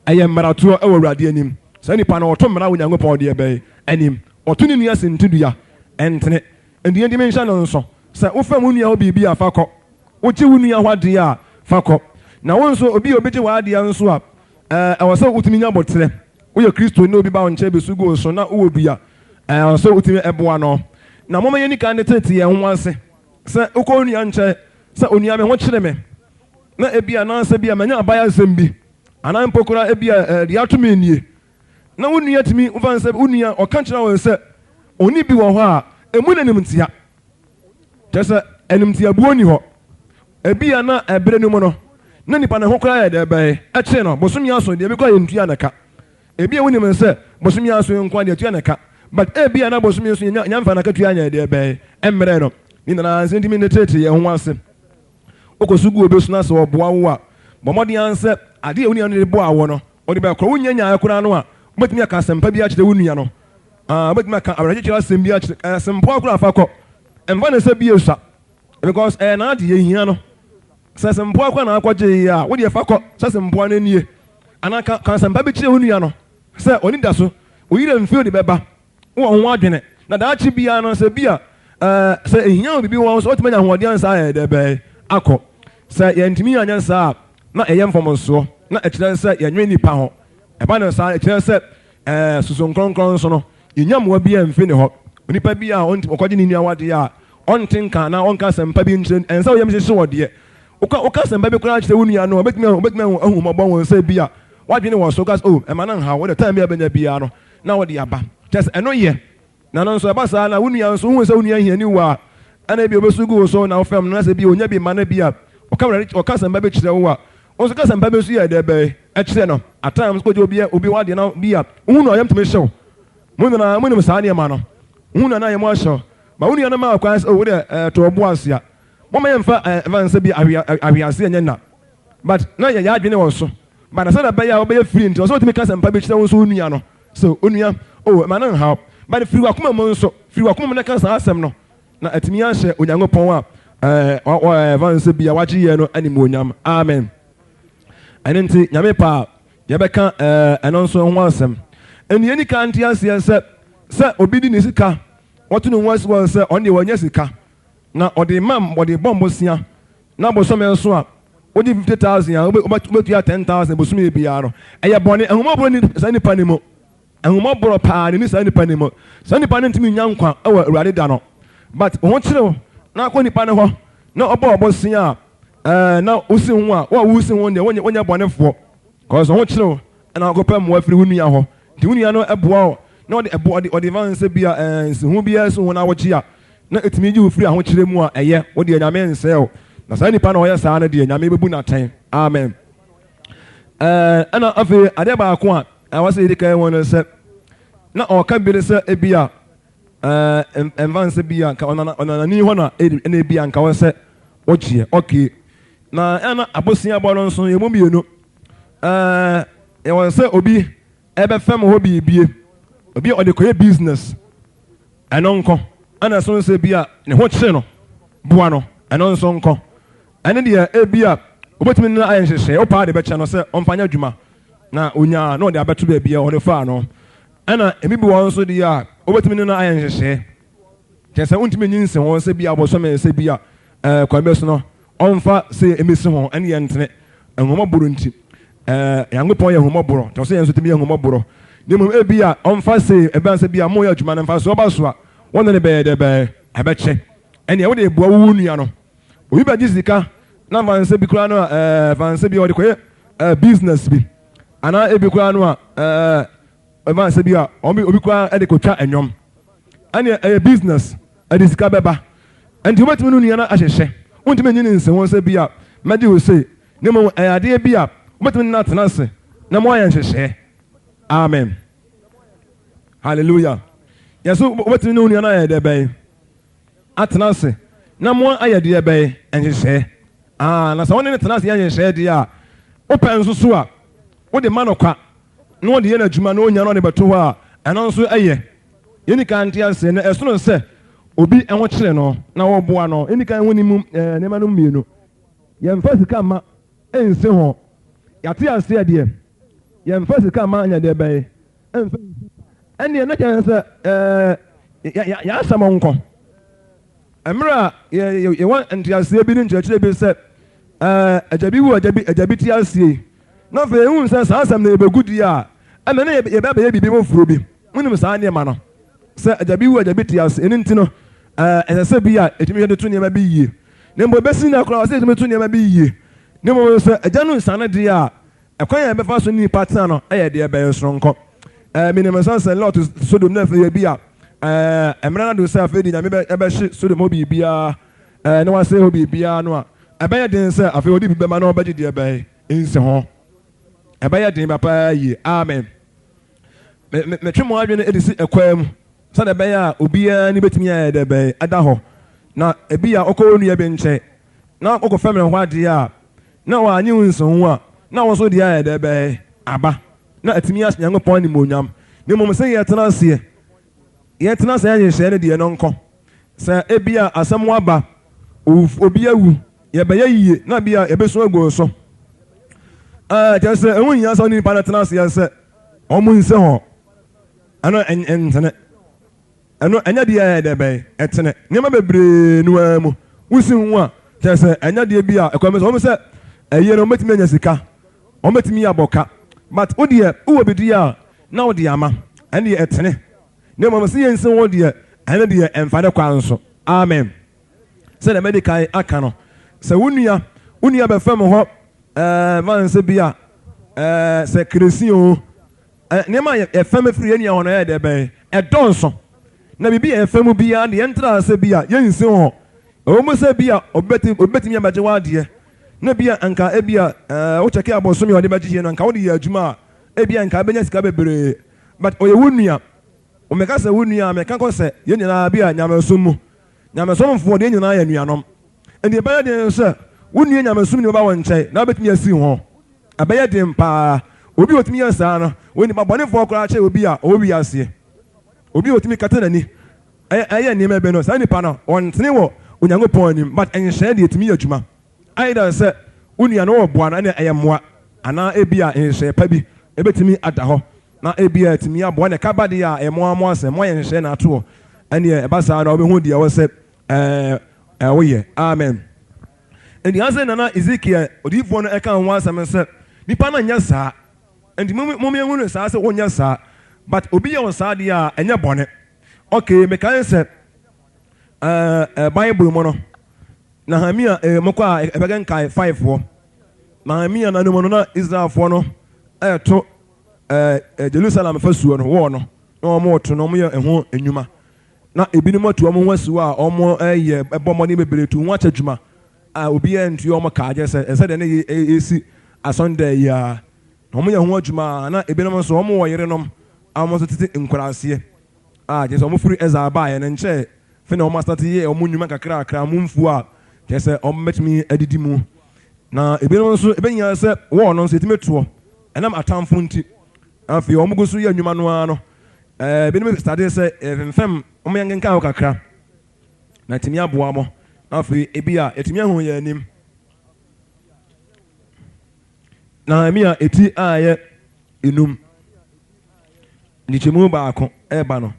Ɛyɛ mmaratoɔ wɔ Awurade anim. Saa nipa no ɔto mmara wɔ Onyankopɔn deɛ bɛn anim? Ɔto ne nua sintidua. Ɛntene. Enti enti menhyɛ no nso sɛ wofam wo nua hɔ biribi a fa kɔ. Wogye wo nua hɔ adeɛ a, fa kɔ. Na wo nso, obi a obegye w'adeɛ nso a, ɛwɔ sɛ wotumi nya aboterɛ. Woyɛ Kristoni na obi ba wo nkyɛn bɛsu gu wo so na wowɔ bi a, ɛwɔ sɛ wotumi boa no. Na momma yɛnni kan nteetee yɛn ho ase. Sɛ wokɔ wo nua nkyɛn sɛ, Onua, me ho kyere me, na ebia anaasɛ ebia manya abayasɛm bi, anaa mpo koraa ebia deɛ ato me nie, na wo nua tumi, wofa no sɛ wo nua ɔka kyerɛ wo sɛ ɔnni bi wɔ hɔ a, mmu no animtia. Kyerɛ sɛ, animtiabuo nni hɔ. Ebia na ɛberɛ no mu no, na nipa no ho koraa yɛ dɛ bɛn kyere no. Bosome aso deɛ, ebi koraa yɛntua no ka. Ebia wonim no sɛ bosome aso nko ara deɛ yɛtua no ka. But ebia na bosome nso yɛnya yɛmfa n'akatua nyɛ deɛ bɛn mmerɛ no. Ne nyinaa nso ntumi nteetee yɛn ho ase. Wokɔ so gu obi so na sɛ ɔboa wo a, bɔ mmɔden ara sɛ adeɛ a wo nua no de boaa wo no, wode bɛkorɔ. Wonnya nyaeɛ koraa no a, wobɛtumi aka asɛmpa bi akyerɛ wo nua no. Ah, wobɛtumi aka awerɛkyekyerɛ asɛm bi akyerɛ, asɛmpoa koraa fa kɔ. Ɛmfa no sɛ bi esua, because ɛyɛ n'ade, yɛhia no. Sɛ asɛmpoa koraa na akɔgye yɛ a, wo deɛ fa kɔ sɛ asɛmpoa no nie. Anaa ka, ka asɛmpa bi kyerɛ wo nua no sɛ ɔni da so, wo yerɛ mfiri de bɛba, wowɔ ho adwene. Na daakye biara no, sɛ bi a, ɛɛ, sɛ ehia wo biribi wɔ hɔ nso, wotumi anya ahoɔden ansa ayɛ dɛ bɛn akɔ. Sɛ yɛntumi anyɛ saa a, na ɛyɛ mfomsoɔ, na ɛkyerɛ sɛ yɛnnwene nnipa ho. Ɛba no saa a, ɛkyerɛ sɛ Ɛɛ, Susuw Kronkron nso no, yennya mmoa biara mfi ne hɔ. Onipa bi a ontumi ɔkɔgye ne nua awadeɛ a, ɔnte nka anaa ɔnka asɛmpa bi nkyerɛ no, ɛnsɛ sɛ wo yam hyehye wo deɛ. Woka woka asɛmpa bi koraa kyerɛ wo nua no a, obetumi ahu obetumi ahu ahu mmɔbɔ ho sɛ ebia w'adwene wɔ so, woka sɛ, Oh, ɛmma no nhaw wo, wo deɛ time bi a wobɛnya biara no, na wode aba. Kyerɛ sɛ, ɛno yɛ. Na no nso, ɛba saa na wo nua nso, wohu sɛ wo nua hiani wo a, ɛna ebia obesu gu wo so na wofɛm no, na sɛ ebia onya bi ma no bi a, ɔka Awurade, ɔka asɛmpa bi kyerɛ wo a, wo nso ka asɛmpa bi nso yɛ dɛ bɛn kyerɛ no. At times, kogye obi obi hɔ adeɛ na bi a, wohu no a, yam tumi hye wo. Mo nyinaa, monim saa nneɛma no. Wohu no a, na yam ahyɛ wo. Ma wo nua no ma kwan sɛ, oh, wo deɛ, eh, to wo bo ase a. Momma yɛmfa, eh, mfa nsɛ bi ahwe, ahweaseɛ nyɛ nna. But, na yɛn adwene wɔ so. But, na sɛdeɛ ɛbɛyɛ a wobɛyɛ free nti, ɔsɛ wotumi ka asɛmpa bi kyerɛ wo nso wo nua no. So onua, oh, mma no nhaw. But firi w'akoma mu nso, firi w'akoma mu na ka saa asɛm no, na atumi ahyɛ Onyankopɔn a ɛɛ ɛfa no sɛ bia wagye yɛn no animuonyam. Amen. Ɛno nti, Nyame pɛ a, yɛbɛka ɛɛ ɛno nso ho asɛm. Ɛnni yɛnni kan nte aseɛ sɛ, sɛ obi di ne sika, wɔto ne ho asi hɔ sɛ ɔno deɛ wanya sika, na ɔde ma, ɔde bɔ mbosea, Na bosome nso a wogye 50,000 a wobɛtua 10,000 bosome biara no, ɛyɛ bɔne. Ahummɔborɔ nni saa nipa no mu. Ahummɔborɔ paa na ɛnni saa nipa no mu. Saa nipa no ntumi nnya nkwa wɔ Awurade da no. But wo ho kyere wo na akɔ nipa no hɔ na ɔbɔ ɔbosea a, ɛɛ, na wosi ho a, wo a wosi ho deɛ wonyɛ, wonyɛ bɔnefoɔ. Cause wo ho kyere wo na wakɔpɛ mmoa firi wo nua hɔ. Nti wo nua no boa wo na ɔde ɛbo, ɔde, ɔde fa nsɛ bi a, ɛɛ, nsiho biara si ho na wogye a, na ɛtumi gye wo firi ahokyerɛ mu a, ɛyɛ wo deɛ Nyame nsɛe wo. Na saa nipa no a ɔyɛ saa no deɛ, Nyame bɛbu no atɛn. Amen. Ɛɛ, ɛna afei adeɛ baako a ɛwɔ sɛ yɛdi kan hu no sɛ, na ɔka bi ne sɛ ebi a, Ɛɛ, ɛmfa nsɛ bi a nka ɔnanani hɔ na ɛna ebi a nka wɔ sɛ wogyeɛ. Okay. Na ɛna aboseabɔ no nso yɛn mu mmienu. Ɛɛ, yɛwɔ sɛ obi ɛbɛfɛm hɔ biribi. Obi a ɔde kɔyɛ business. Ɛno nkɔ. Ɛna ɛso nsɛ bi a ne ho kyere no, boa no. Ɛno nso nkɔ. Ɛne deɛ ebi a wobɛtumi ne no ayɛ nhyehyɛe. Wopaa de bɛkyɛ no sɛ ɔmfa nyɛ adwuma. Na onyaa na ɔde abɛto baabi a ɔde faa no. Ɛna ebi bi wɔ hɔ nso deɛ a, wobɛtumi ne no ayɛ nhyehyɛe. Kyerɛ sɛ wontumi nyi nsi ho sɛ bi a bosome sɛ bi a ɛɛ kwan bi so no ɔmfa sɛ emesi ho ɛne yɛn ntene. Ahummɔborɔ nti. Ɛɛ Nyankopɔn yɛ ahummɔborɔ. Kyerɛ sɛ yɛn nso tumi yɛ ahummɔborɔ. Na mmom ebi a ɔmfa sɛ ɛbɛn sɛ bi a moyɛ adwuma no mfasoɔ ba so a, wɔne no bɛyɛ dɛ bɛn ɛbɛkyɛ. Ɛnneɛ wode boa wo nua no. Obi bɛgye sika na fa nsɛ bi koraa no a ɛɛ fa nsɛ bi a ɔde kɔyɛ ɛɛ business bi. Anaa ebi koraa no a ɛɛ ɛma sɛ bi a wɔn obi koraa de kotwa ɛnwom. Ɛneɛ ɛyɛ business, ɛde sika bɛba. Ɛnti wobɛtumi ne nua no ahyehyɛ. Wontumi nyi ne nsi ho sɛ bi a mɛgye wo sei. Na mmom ɛyɛ adeɛ bi a wobɛtumi ne no atena ase na moayɛ nhyehyɛɛ. Amen. Hallelujah. Yɛso wobɛtumi ne wo nua no ayɛ dɛ bɛn? Atena ase na moayɛ deɛ bɛn? Nhyehyɛɛ. Ah, na sɛ wo ne no tena ase yɛ nhyehyɛɛ deɛ a, wopɛ nso so a, wode ma no kwa na ɔde yɛ n'adwuma na ɔnya na ɔde bɛto hɔ a, ɛno nso yɛ. Yɛnni kan nte aseɛ na ɛsono sɛ obi ho kyere no na wɔboa no. Yɛnni kan nhu ne mu nneɛma no mmienu. Yɛmfa sika mma nsi ho. Yɛate aseɛ deɛ, yɛmfa sika mma nyɛ deɛ bɛn? Mfa nsi. Ɛnneɛ na kyerɛ sɛ ɛɛ yɛn asɛm nko. Mmerɛ a yɛwɔ nteaseɛ bi ne nkyerɛkyerɛ bi sɛ agya bi wu agya bi agya bi te aseɛ yi, na afei yɛhu sɛ saa asɛm no yɛbɛgu di a, ɛnna ne yɛbɛbɛyɛ biribi foforɔ bi. Monim saa nneɛma no, sɛ agya bi wu agya bi te ase, ɛno nti no ɛsɛ sɛ bi a yɛtumi hwɛ de to nneɛma bi yie. Na mmom ɛbɛsi nnɛ koraa sɛ yɛtumi to nneɛma bi yie. Na mmom sɛ agya no nsiane deɛ a, Ɛkwan a yɛbɛfa so ne nnipa atena no yɛ deɛ ɛbɛn soronko. Ɛɛ, menim nso sɛ Lot Sodom na afei ebi a ɛɛ mmerɛ no ado sɛ afei de Nyame bɛhye Sodom hɔ biribiara ɛɛ na wasɛe hɔ biribiara no a, ɛbɛyɛ den sɛ afei ɔde bi bɛma na ɔbɛgye deɛ ɛbɛn nsi ho. Ɛbɛyɛ den papa yie. Amen. Me, me, metwe mo adwene de si ɛkwan mu sɛdeɛ ɛbɛyɛ a obiara ani bɛtumi ayɛ deɛ ɛbɛn ada hɔ. Na ebi a ɔkɔ onua bi nkyɛn na ɔkɔfɛm ne ho adeɛ a, na wannye wo nsi ho a, na wo nso deɛ ayɛ dɛ bɛn aba, na atumi ahyɛ Nyankopɔn animuonyam. Na mmom sɛ yɛtena aseɛ, yɛtena ase ayɛ nhyehyɛeɛ no deɛ, no nkɔ. Sɛ ebia asɛm aba, obi awu, yɛbɛyɛ yie, na ebia yɛbɛsu agu wo so. Ɛɛ, kyerɛ sɛ ɛho nhia sɛ wo ne nipa no tena aseɛ sɛ wɔn nsi ho. Ɛno ntene. Ɛno ɛnyɛ deɛ ɛyɛ dɛ bɛn, ɛtene. Nneɛma bebree no ara mu, wosi ho a, kyerɛ sɛ ɛnyɛ deɛ bi a ɛkwan bi so, wɔn sɛ ɛyɛ no wɔbɛtumi anya sika, wɔbɛtumi abɔ ka, but wo deɛ wowɔ bi deɛ a na wode ama, ɛno deɛ ɛtene. Na mmom sɛ yɛnsi ho deɛ, ɛno deɛ ɛmfa ne kwan so. Amen. Sɛdeɛ madi kan aka no, sɛ wo nua, wo nua bɛfam hɔ ɛɛ, ma nsɛ bi a ɛɛ, sɛ keresi o, Nneɛma a yɛfɛm firi yɛn nua hɔ no yɛ dɛ bɛn? Ɛdɔɔso. Na biribi a yɛfɛm biara de, yɛntra ase bi a, yɛnsi ho. Ɛwɔ mu sɛ bi a obi bɛtumi abɛgye w'adeɛ, na bi a anka ebi a wokyɛke abosome a ɔde bɛgye yɛ no, anka wode yɛ adwuma a, ebi a anka wobɛnya sika bebree. But ɔyɛ wo nua. Meka sɛ wo nua a, meka kɔ sɛ yɛn nyinaa bi a nyamesom mu. Nyamesomfoɔ deɛ yɛn nyinaa yɛ anuanom. Enti ɛbɛyɛ den sɛ wo nua nyamesomni bɛba wo nkyɛn na wobɛtumi asi ho. Ɛbɛyɛ den paa. Obi a otumi yɛ saa no, ɔyɛ nipa bɔnefoɔ koraa kyɛn obi a ɔwɔ wiaseɛ. Obi a otumi kata n'ani yɛ nneɛma bi no, saa nipa no, ɔntene wɔ Onyankopɔn anim. But nhyehyɛeɛ deɛ, ɛtumi yɛ adwuma. Either sɛ wo nua no wɔboa no, ɛnna ɛyɛ mmoa, anaa ebia nhyehyɛeɛ pa bi ɛbɛtumi ada hɔ, na ebia atumi aboa. Ɛnna ɛka ba deɛ a, ɛyɛ mo ara mo asɛm, moayɛ nhyehyɛeɛ na ato hɔ. Ɛnneɛ ɛba saa no a, wobɛhu deɛ ɛwɔ sɛ ɛɛ woyɛ. Amen. Enti ansa na na Ezekiel odiyifoɔ no ɛka ho asɛm sɛ nipa no nyɛ saa. Enti mom yɛnhu no saa sɛ wonyɛ saa. But obi yɛ wo saa deɛ a ɛnyɛ bɔne. Okay, mekae sɛ ɛɛ Bible mu no Nehemia eh, mokɔ a ɛbɛkenkae 5 hɔ. Nehemia na no mu no na Israelfoɔ no ɛreto ɛɛ Jerusalem fasuo no, wall no, na wɔreto no, wɔyɛ ɛho nnwuma. Na ebinom atu wɔn ho asi hɔ a wɔyɛ bɔ mmɔden bebree tu ho akyɛ adwuma a obiara ntua wɔn ka, kyerɛ sɛ ɛsɛ deɛ ne yɛsi asɔndan yi ara. Na wɔyɛ ho adwuma a na ebinom nso wɔwɔ yerenom a wɔn nso tete nkuraaseɛ. a kyerɛ sɛ wɔfiri exile baeɛ no nkyɛɛ afei na wɔastate yɛ wɔn nnwuma kakrakra, wɔn mfuo a kyerɛ sɛ wɔbɛtumi adidi mu. Na ebinom nso ɛbɛhia sɛ wɔɔ no nso yɛtumi toɔ ɛnam atamfo nti. Afei wɔn gu so yɛ nnwuma no ara no, ebinom state sɛ yɛfemfam wɔn yɛn nkenkan hɔ kakra na ɛtumi aboa mo. Na afei ebi a yɛtumi ahu yɛn anim. Nehemia eti a ɛyɛ enum, nkyekyɛmu baako reba no,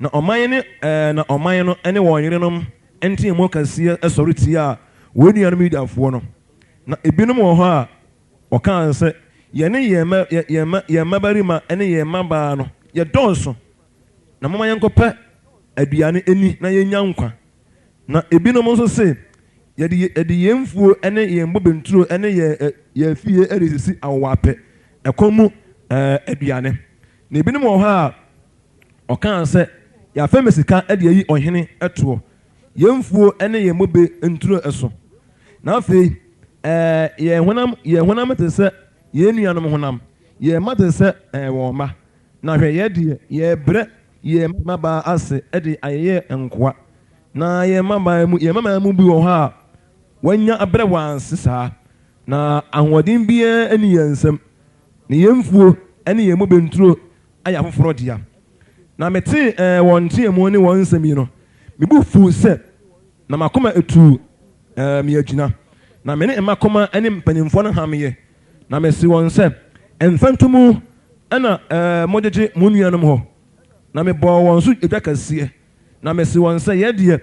na ɔman ne ɛɛ na ɔman no ne wɔn yerenom nteamu kɛseɛ sɔre tiaa wɔn nuanom Yudafoɔ no. Na ebinom wɔ hɔ a wɔkaa sɛ, Yɛne yɛn mma yɛn mma yɛn mmabarima ne yɛn mmabaa no yɛdɔɔso, na momma yɛnkɔpɛ aduane nni na yɛnnya nkwa. Na ebinom nso se, Yɛde yɛde yɛn mfuo ne yɛn bobe nturo ne yɛn yɛn afie resisi awowa-apɛ ɛkɔm mu aduane. Na ebinom wɔ hɔ a wɔkaa sɛ, Yɛafɛm sika de ayi ɔhene toɔ, yɛn mfuo ne yɛn bobe nturo so. Na afei yɛn honam yɛn honam te sɛ yɛn nuanom honam, yɛn mma te sɛ wɔn mma. Na hwɛ, yɛn deɛ, yɛrebrɛ yɛn mmabaa ase de ayeyɛ nkoa. Na yɛn mmabaa mu, yɛn mmabaa mu bi wɔ hɔ a, wɔanya abrɛ wɔn ase saa, na ahoɔden biara nni yɛn nsam, na yɛn mfuo ne yɛn bobe nturo ayɛ afoforɔ dea. Na metee wɔn nteamu ne wɔn nsɛm yi no, me bo fuu sɛ, na m'akoma tuu me agyina, na me ne mmakoma ne mpanimfoɔ no hameeɛ, na mesee wɔn sɛ, Mfɛntomu na mogyegye mo nuanom hɔ? Na mebɔɔ wɔn so dwa kɛseɛ. Na mese wɔn sɛ, Yɛn deɛ,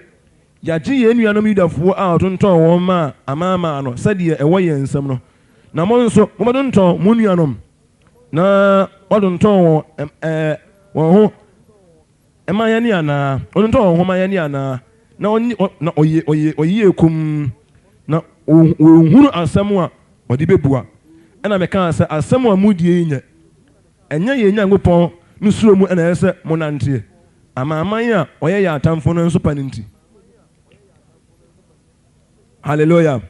yɛagye yɛn nuanom Yudafoɔ a wɔtontɔn wɔn maa amanaman no sɛdeɛ ɛwɔ yɛn nsam no, na mo nso mobɛtontɔn mo nuanom na wɔatontɔn wɔn wɔn ho ma yɛn anaa? Wɔtontɔn wɔn ho ma yɛn anaa? Na ɔnye na ɔyɛ ɔyɛ ɔyɛɛ komm, na wɔnhunu asɛm a ɔde bɛbua. Ɛnna mekaa sɛ, Asɛm a modie yi nyɛ. Ɛnyɛ yɛn Nyankopɔn no suro mu na ɛsɛ sɛ monanteɛ, amanaman a wɔyɛ yɛn atamfo no nsopa no nti. Hallelujah.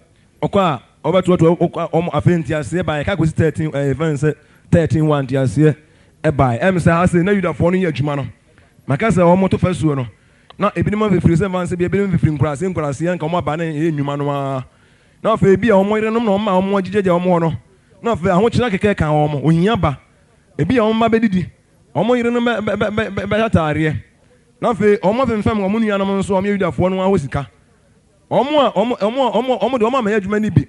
Ɔkɔ a ɔbɛtoatoa ɔkɔ a wɔn afei nteaseɛ baeɛ ka kɔsi 13 ɛyɛ fɛn sɛ 13 wɔ nteaseɛ ɛbaeɛ. Ɛm sɛ ha sei na Yudafoɔ no yɛ adwuma no. Maka sɛ wɔn to fasuo no na ebinom afifiri sɛ mfa sɛ bi ebinom fifiri nkuraase nkuraase nka wɔn aba na ɛyɛ nnwuma no ara. Na afei bi a wɔn yerenom na wɔn ma wɔn agyigyagyia wɔn hɔ no na afei ahokyere akeka ka wɔn, ohia ba. Ebi a wɔn mma bɛdidi, wɔn yerenom bɛ bɛ bɛ bɛ bɛhyɛ ataareɛ. Na afei wɔn afemfam wɔn nuanom nso a wɔyɛ Yudafoɔ no hɔ sika. Wɔn a wɔn wɔn a wɔn wɔn de wɔn ammɛyɛ adwuma no bi.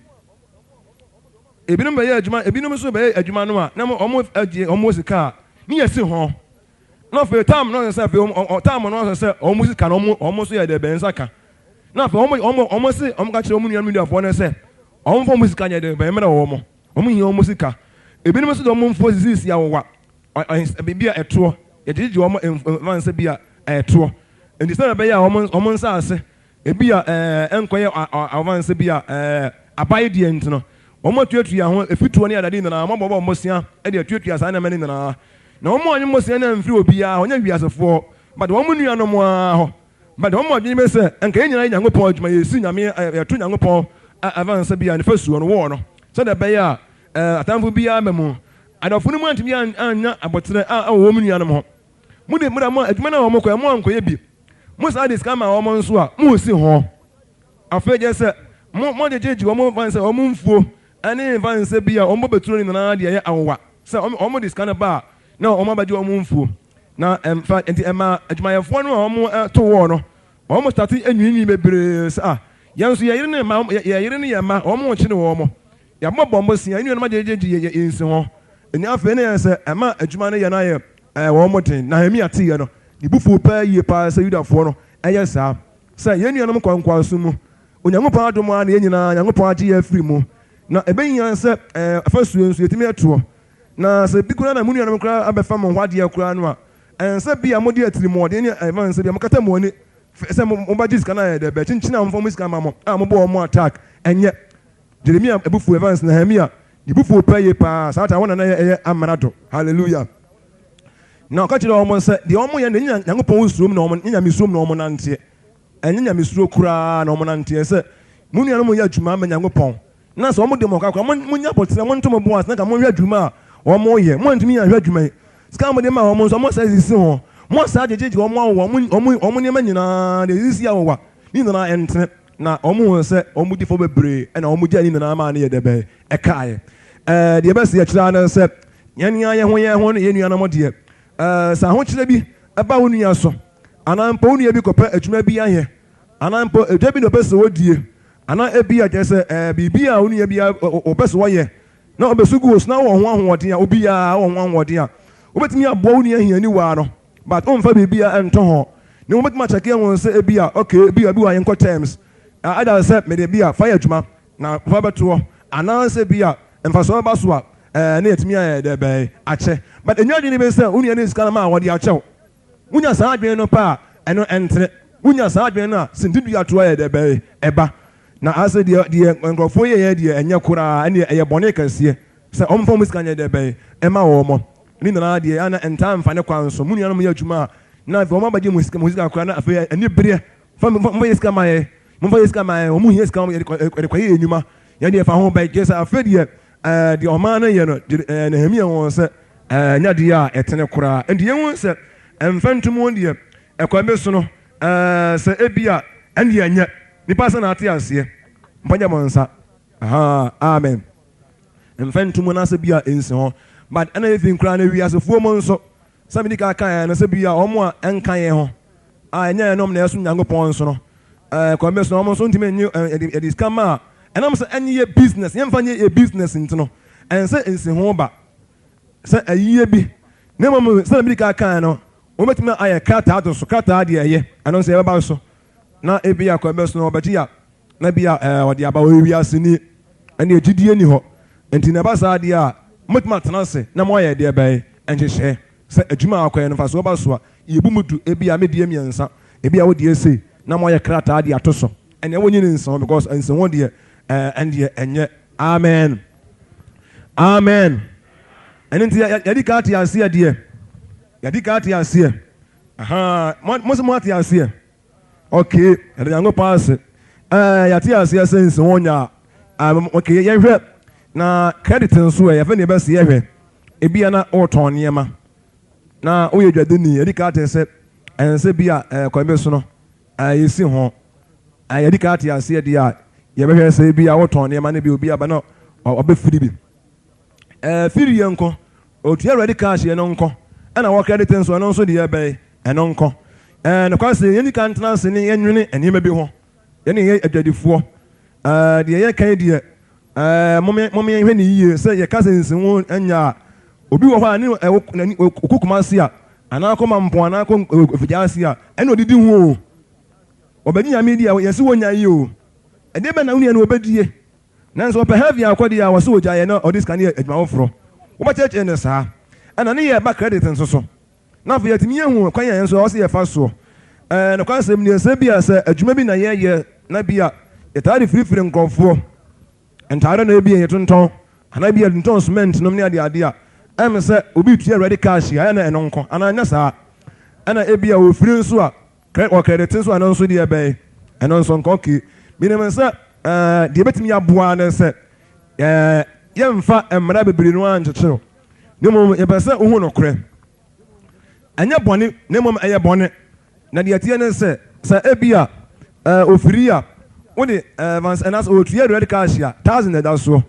Ebinom bɛyɛ adwuma, ebinom nso bɛyɛ adwuma no a na wɔn agye wɔn sika a ne yɛ si ho. Na afei tam no sɛ afei wɔn tam no sɛ wɔn sika no wɔn wɔn nso yɛ dɛ bɛn nsa ka. Na afei wɔn wɔn wɔn se wɔn ka kyerɛ wɔn nuanom Yudafoɔ no sɛ wɔn fa wɔn sika nyɛ dɛ bɛn mmerɛ wɔn. Wɔn hia wɔn sika. Ebinom nso de wɔn mfuo sisisisi awowa. Biribi a ɛtoɔ. Yɛgyegyegye wɔn mfa nsa bi a ɛtoɔ. Nti sɛdeɛ ɛbɛyɛ a wɔn wɔn nsaase ebi a ɛnkɔyɛ awowa nsa bi a abae deɛ nti no, wɔatuatua ho efituo ne adade nyinaa, wɔabɔbɔ mmosea de atuatua saa nneɛma no nyinaa. Na wɔn annye mmosea no amfiri obiara hɔ, nyɛ wiasefoɔ, but wɔn nuanom ara hɔ. But wɔn adwene bɛ sɛ, nka yɛn nyinaa yɛ Nyankopɔn adwuma, yɛsi Nyame, yɛto Nyankopɔn ɛfa nsa bi a ne fasuo no, wall no, sɛdeɛ ɛbɛyɛ a atamfo biara mma mu. Adɔfo no mu antumi annya aboterɛ a ɛwɔ wɔn nuanom ho. Mo de, mo de, mo adwuma no a wɔkɔɛ, mo ankɔyɛ bi. Mo saa de sika ma wɔn nso a, mo si ho. Afei kyerɛ sɛ, mo, mo gyegyegye wɔn mfa nsɛ wɔn mfuo ne mfa nsɛ bi a wɔn bɔbɛturo no nyinaa de ɛyɛ awowa. Sɛ wɔn, wɔn de sika no ba a, na wɔn abɛgye wɔn mfuo. Na ɛmfa, nti ɛmaa adwumayɛfoɔ no a wɔn to wɔɔ no, wɔn starte nwiinwii bebree sɛ, ah, yɛn nso yɛn yere ne mma, yɛn yere ne yɛn mma, wɔn rekyere wɔn. Yɛabɔ bɔ bosea, yɛn nuanom agyegyegye yɛn yɛn nsi ho. Nti afei na yɛn sɛ ɛma adwuma no yɛ no ayɛ wɔn den. Nehemia teeɛ no, ne bo fuu paa yie paa sɛ Yudafoɔ no yɛ saa. Sɛ yɛn nuanom kɔ nkoasom mu. Onyankopɔn adom ara na yɛn nyinaa Nyankopɔn agye yɛn afiri mu. Na ɛbɛhia sɛ afasuo nso yɛtumi toɔ. Na sɛ bi koraa na mo nuanom koraa abɛfa mo ho adeɛ koraa no a, ɛnsɛ bi a mode atirimuɔden ne ɛmfa nsɛ bi a mokata mo ani sɛ mobɛgye sika no ayɛ dɛ bɛkyenkyen a wɔmfa mo sika ma mo a mobɔ wɔn attack. Ɛnyɛ. Jeremia abufuo, Evans, Nehemia, ne bo fuo paa yie paa, saa time hɔ na na ɛyɛ amrado. Hallelujah. Na ɔka kyerɛɛ wɔn sɛ deɛ wɔn yɛ no ɛnyɛ Nyankopɔn suro mu na wɔn, ɛnyɛ nyamesuro mu na wɔn nanteɛ. Ɛnyɛ nyamesuro koraa na wɔn nanteɛ sɛ mo nuanom yɛ adwuma ma Nyankopɔn. Na sɛ wɔn de mo ka koraa, mo, mo nya abotire, mo nto mo bo ase na ka mo nhwɛ adwuma a wɔn yɛ. Mo antumi anhwɛ adwuma yi. Sika a mo de ma wɔn nso, wɔn sɛ sisi ho. Moasan agyegyegye wɔn awowa, wɔn, wɔn, wɔn nneɛma nyinaa, deɛ ɛsisi awowa, ne nyinaa ɛntene. Na wɔhuu sɛ wɔdi fɔ bebree, ɛna wɔgyae ne nyinaa maa no yɛ dɛbɛn? Ɛkaeɛ. Ɛɛ, deɛ ɛbɛsi akyire ara ne sɛ, yɛn ara yɛn ho yɛn ho ne yɛn nuanom deɛ, ɛɛ, sɛ ahokyerɛ bi ba wo nua so, anaa mpo wo nua bi kɔpɛ adwuma bi ayɛ, anaa mpo edwa bi na ɔpɛ sɛ ɔdie, anaa ebia kyerɛ sɛ, ɛɛ, biribi a wo nua bi ɔpɛ sɛ ɔyɛ, na ɔbɛsu gu wo so na wowɔ ho ahoɔden a, obiara wɔ ho ahoɔden a, wobɛtumi aboa wo nua hianiwaa no, but womfa biribiara nto ho. Na mmom wobɛtumi akyɛke ahu sɛ ebia, okay, ebia obi wɔ ha yɛnkɔ terms, either sɛ mede bi a fa yɛ adwuma na fa bɛtoɔ, anaasɛ bi a mfasoɔ bɛba so a, ɛɛ, na yɛatumi ayɛ dɛ bɛn akyɛ. But ɛnya adwene bi sɛ wo nua no sika no ma a wɔde akyɛ wo. Wonya saa adwene no pɛ a, ɛno ɛntene. Wonya saa adwene no a, sintidua to ayɛ dɛ bɛn ɛba. Na ase deɛ deɛ nkurɔfoɔ yi yɛ deɛ ɛnyɛ koraa, ɛnneɛ ɛyɛ bɔne kɛseɛ sɛ wɔmfa wɔn sika nyɛ dɛ bɛn mma wɔn. Ne nyinaa deɛ ɛyɛ a na ɛntaa mfa ne kwan so. Mo nuanom yɛ adwuma a, na afei wɔabɛgye mo sika mo sika koraa na afei anibereɛ, fa momfa yɛ sika ma yɛn, momfa yɛ sika ma yɛn, wɔn hia sika yɛde kɔ yɛde kɔyɛ yɛn nnwuma, yɛn deɛ fa ho bɛn. Kyerɛ sɛ afei deɛ ɛɛ deɛ ɔman no yɛ no, ɛɛ Nehemia wɔn sɛ ɛɛ nyɛ adeɛ a ɛtene koraa. Enti yɛhu sɛ mfɛntomu deɛ ɛkwan bi so no ɛɛ sɛ ebia ɛndeɛ ɛnyɛ. Nipa sɛ na ate aseɛ. Mpagya mo nsa. Ahaa amen. Mfa nto mu anaasɛ bi a ɛnsi hɔ. But ɛna even koraa no wiasefoɔ mu nso sɛ medi kan kaeɛ no sɛ bi a wɔn a ɛnka yɛn ho a ɛnyɛ yɛnom na ɛsom Nyankopɔn nso no ɛɛ kwan bi so no wɔn nso ntumi nye ɛɛ yɛde sika ma a ɛnam sɛ ɛnyɛ yɛ business yɛmfa nyɛ yɛ business nti no ɛnsɛ nsi ho ba sɛ ayie bi na mmom sɛ medi kan kaeɛ no wɔbɛtumi ayɛ krataa to so krataa deɛ ɛyɛ ɛno nso yɛbɛba so na ebia kwan bɛ so no ɔbɛgye a na bia ɛɛ ɔde aba ɔyɛ wiaseni ɛne gyidie ni hɔ nti na ɛba saa deɛ a mobɛtumi atena ase na moayɛ deɛ bɛn nhyehyɛɛ sɛ adwuma a akɔyɛ no mfasoɔ ba so a yɛbu mu du ebia me deɛ mmiɛnsa ebia wo deɛ sei na moayɛ krataa de ato so ɛneɛ wonyi ne nsa ho because nsa ho deɛ ɛɛ ɛndeɛ ɛnyɛ amen amen ɛno nti yɛdi ka ate aseɛ deɛ yɛdi ka ate aseɛ Ahaa, mo, mo nso moate aseɛ? Okay, yɛda Nyankopɔn ase. Ɛɛ, yɛate aseɛ sɛ nsi ho nya a, um, okay, yɛnhwɛ. Na credit nso ɛ, yɛfɛ ne yɛbɛsi yɛhwɛ. Ebia na wotɔn nneɛma, na woyɛ dwadini, yɛdi ka ate sɛ ɛnsɛ bi a ɛɛ, kwan bi so no, ɛɛ, yɛsi ho. Ɛɛ, yɛdi ka ate aseɛ deɛ a, yɛbɛhwɛ sɛ ebi a wotɔn nneɛma no bi, obi aba na ɔbɛfiri bi. Ɛɛ firi yɛ nkɔ. Otua ready cash yɛ no nkɔ. Ɛna wɔ credit nso ɛno nso deɛ ɛbɛn ɛno nkɔ. Ɛɛ nokware sɛ yɛn nika ntena ase ne yɛnwene nneɛma bi ho. Yɛne yɛ adwadifoɔ. Ɛɛ deɛ yɛka yi deɛ ɛɛ mom mom yɛnhwɛ ne yie sɛ yɛka sɛ nsiho nya a obi wɔ hɔ a ne ɛwɔ n'ani ɔkɔ Kumasi a anaa kɔ Mampɔn anaa kɔ Afigya a ɛna odidi ho o. Ɔbɛgye Nyame di a yɛse wɔnya yi o. Ɛdeɛ bɛn na wo nua no ɔbɛdie? Nanso ɔpɛ Harvey akɔdeɛ a ɔse ɔgyaeɛ na ɔde sika no yɛ adwuma foforɔ. Wobɛkyerɛkyerɛ no saa. Ɛna ne yɛ ba credit nso so. Na afei yɛatumi ahu kwan a yɛn nso ɛwɔ sɛ yɛfa soɔ. Ɛɛ nokwasɛm nie, sɛ ebia sɛ adwuma bi na yɛyɛ na ebia yɛtaa de firifiri nkurɔfoɔ ntaade na ebia yɛtontɔn anaa ebia yɛtontɔn cement nom ne adeade a, ɛm sɛ obi retua ready cash a, ɛyɛ na ɛno nko anaa ɛnyɛ saa. Ɛna ebia ɔfiri nso a, Kɛ wɔ kɛdɛte nso ɛno nso deɛ bɛn? Ɛno nso nka okay. Menim sɛ ɛɛ deɛ ebetumi aboa ne sɛ ɛɛ yɛmfa mmara bebree no ara nkyekyere wo. Na mmom yɛpɛ sɛ wohu nokorɛ. Ɛnyɛ bɔne na mmom ɛyɛ bɔne. Na deɛ ɛteɛ ne sɛ sɛ ebia ɛɛ ofiri a wode ɛɛ vans anaasɛ otua ready cash a thousand na ɛda soɔ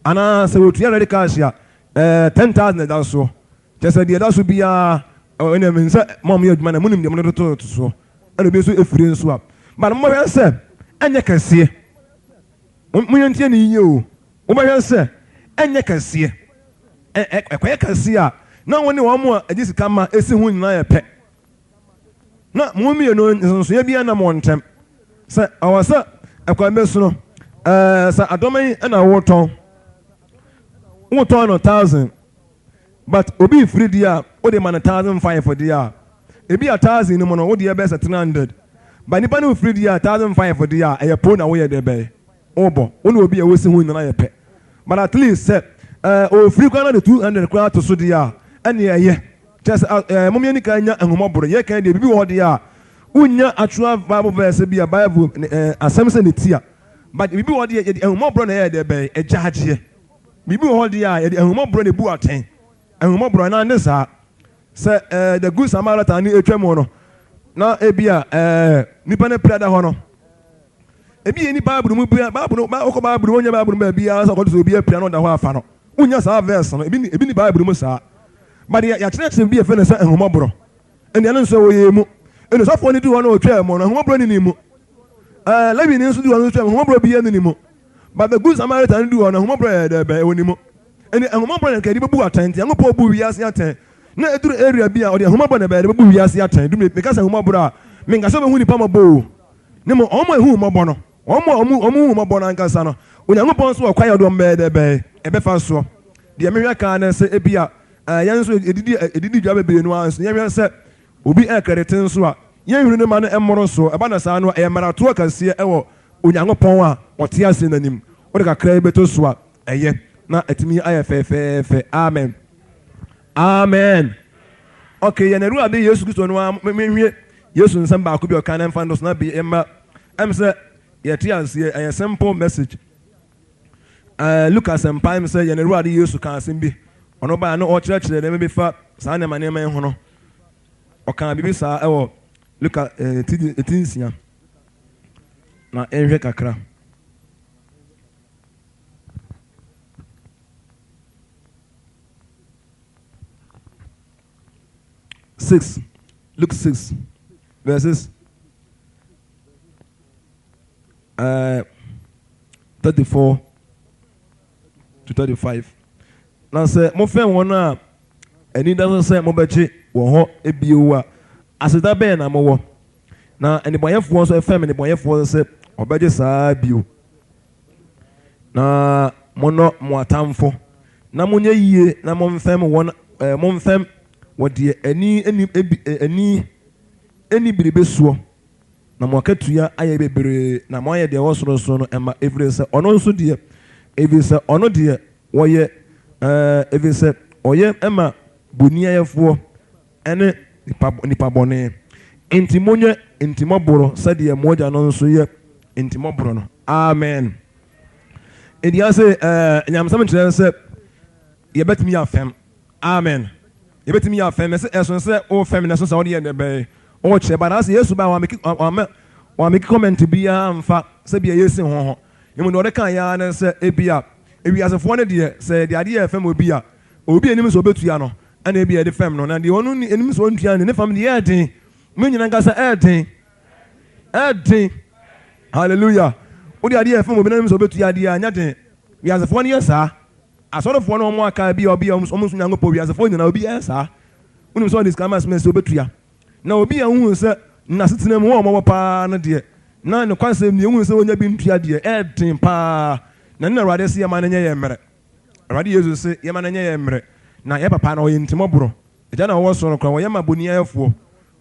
anaa sɛ otua ready cash a ɛɛ 10,000 na ɛda soɔ. Kyerɛ sɛ deɛ ɛda so biara ɛnna menim sɛ mo a moyɛ adwuma no monim deɛ mode toto soɔ ɛna obi nso ɛfiri nso a but mobɛhwɛ sɛ ɛnyɛ kɛseɛ monyɛ ntie ne yie o mobɛhwɛ sɛ ɛnyɛ kɛseɛ ɛkɔyɛ kɛseɛ a na wo ne wɔn a ɛgye sika ma ɛsi ho nyinaa yɛ pɛ na mo mmienu nsonsonoeɛ biara nna mo ntam sɛ ɔwɔ sɛ ɛkwan bi so no ɛɛ sɛ adɔmɛn ɛna wotɔn wotɔn no thousand But obi refiri deɛ a wode ma no 1005 deɛ a, ebi a thousand no mu no wo deɛ bɛyɛ sɛ 300. But nipa no refiri deɛ a 1005 deɛ a, ɛyɛ po na woyɛ deɛ bɛn? Wobɔ. Wo ne obi a wosi ho nyinaa yɛ pɛ. But at least sɛ eh, ɔrefiri koraa na de 200 koraa to so deɛ a, ɛnneɛ ɛyɛ. Kyerɛ sɛ eh, mom yɛnni kan nya ahummɔborɔ. Yɛka deɛ, biribi wɔ hɔ deɛ a, wonnya actual Bible verse bi a Bible eh, asɛm sɛ ne ti a. But biribi wɔ hɔ deɛ, yɛde ahummɔborɔ na ɛyɛ deɛ bɛn? Ɛgyaagyeɛ. Biribi wɔ hɔ deɛ a, yɛde ahummɔborɔ na ɛbu atɛn. Ahummɔborɔ, anaa ɛnte saa? Sɛ ɛɛ the good Samaritan no etwa mu no, na ebi a ɛɛ nipa no pira da hɔ no. Ebi yɛ ni Bible mu bia Bible no wokɔ Bible mu wonya Bible mu baabi ara sɛ ɔkɔto sɛ obi apira na ɔda hɔ afa no. Wonya saa verse no ebi ni ebi ni Bible mu saa. But yɛakyerɛkyerɛ bi yɛfrɛ no sɛ ahummɔborɔ. Ɛnna ɛno nso ɛwɔ yɛn mu. Ɛnna ɔsɔfoɔ no duu hɔ na ɔtwaa mu no, ahummɔborɔ nni ne mu. Ɛɛ Lewini nso duu hɔ no ɔtwaa mu, ahummɔborɔ biara nni ne mu. But the good Samaritan no duu hɔ no, ahummɔborɔ yɛ dɛ bɛn ɛwɔ ne mu. Ɛnna ahummɔborɔ na nka yɛde bɛbu atɛn, nti Nyankopɔn bu wiase atɛn. Na ɛduru area bi a, ɔde ahummɔborɔ na ɛbɛyɛ de bɛbu wiase atɛn. Dum meka sɛ ahummɔborɔ a, menka sɛ ɔbɛhu nipa mmɔbɔ o. Ne mmom, wɔn a ɛhu mmɔbɔ no, wɔn a wɔn wɔn hu mmɔbɔ no ankasa no, Onyankopɔn nso wɔ kwan a ɔde wɔn bɛyɛ dɛ bɛn ɛbɛfa soɔ. Deɛ mehwɛ kan ne sɛ ebia Ɛɛ, yɛn nso yɛdidi yɛdidi dwa bebree no ara nso, yɛhwɛ sɛ obi rekredite nso a, yɛnhunu no ma no mmoro so. Ɛba no saa no a, ɛyɛ mmaratoɔ kɛseɛ wɔ Onyankopɔn a ɔte ase no anim. Wode kakra bi bɛto so a, ɛyɛ na atumi ayɛ fɛfɛɛfɛ. Amen. Amen. Okay, yɛn Awurade Yesu Kristo no ara, menhwie Yesu nsɛm baako bi a ɔka na ɛmfa no so na bi mma. Ɛm sɛ yɛte aseɛ, ɛyɛ simple message. Ɛɛ, Luka asɛmpa mu sɛ yɛn Awurade Yesu kaa asɛm bi. Ɔno bae na ɔrekyerɛkyerɛ nneɛma bi fa saa nneɛma nneɛma yi ho no, ɔkaa biribi saa ɛwɔ Luka ɛɛ ti ti nsia. Na yɛnhwɛ kakra. Six, Luke 6, verses 34 to 35. Na sɛ mofɛm wɔn a ani da so sɛ mobɛgye wɔn hɔ bio a, aseda bɛn na mowɔ? Na nnebɔneyɛfoɔ nso fɛm nnebɔneyɛfoɔ sɛ wɔbɛgye saa bio. Na monnɔ mo atamfo, na monyɛ yie na momfɛm wɔn ɛɛ momfɛm wɔ deɛ ani ani ani ani biribi soɔ. Na mo akatua ayɛ bebree, na moayɛ deɛ ɛwɔ soro so no mma, ɛfiri sɛ ɔno nso deɛ, ɛfiri sɛ ɔno deɛ wɔyɛ, ɛɛ, ɛfiri sɛ ɔyɛ ma bonniayɛfoɔ ne nnipa, nnipa bɔne. Enti monyɛ ntimmɔborɔ sɛdeɛ mo agya no nso yɛ ntimmɔborɔ no. Amen. Enti ase, ɛɛ, nyamesɛm nkyerɛ sɛ yɛbɛtumi afɛm. Amen. Yɛbɛtumi yɛ afɛm. Ɛsɛ ɛsono sɛ wofɛm na ɛsono sɛ wode yɛ dɛbɛn. Wokyerɛ but asɛ Yesu baa wameki wama wameki comment biara amfa sɛ bia yɛsi ho ho. Mmom deɛ ɔde kaa yɛ ara ne sɛ ebia ewiasefoɔ no deɛ sɛ yɛde adeɛ ɛfɛm obi a obi anim sɛ ɔbɛtua no ɛna ebia yɛde fɛm no na deɛ ɔno anim sɛ ɔntua no ne fam deɛ ɛɛden. Mo nyina nka sɛ ɛɛden. Ɛɛden. Hallelujah. Wode adeɛ ɛfɛm obi na anim sɛ ɔbɛtua adeɛ a ɛnyɛ den. Wiasefoɔ no yɛ saa. Asɔrefoɔ no wɔn aka bi a obi a wɔn nso Nyankopɔn wiasefoɔ nyinaa obi yɛ saa. Wonim sɛ ɔde sika ma asɛm sɛ obetua. Na obi a wohu sɛ n'asetena mu wɔn mmɔbɔ paa no deɛ, na nokwasɛm ni wohu sɛ onya bi ntua deɛ, ɛyɛ den paa. Na ne na Awurade se yɛma no nyɛ yɛn mmerɛ. Awurade Yesu se yɛma no nyɛ yɛn mmerɛ. Na yɛ papa no ɔyɛ ntimmɔborɔ. Agya no a ɔwɔ soro no koraa ɔyɛ ma boniayɛfoɔ.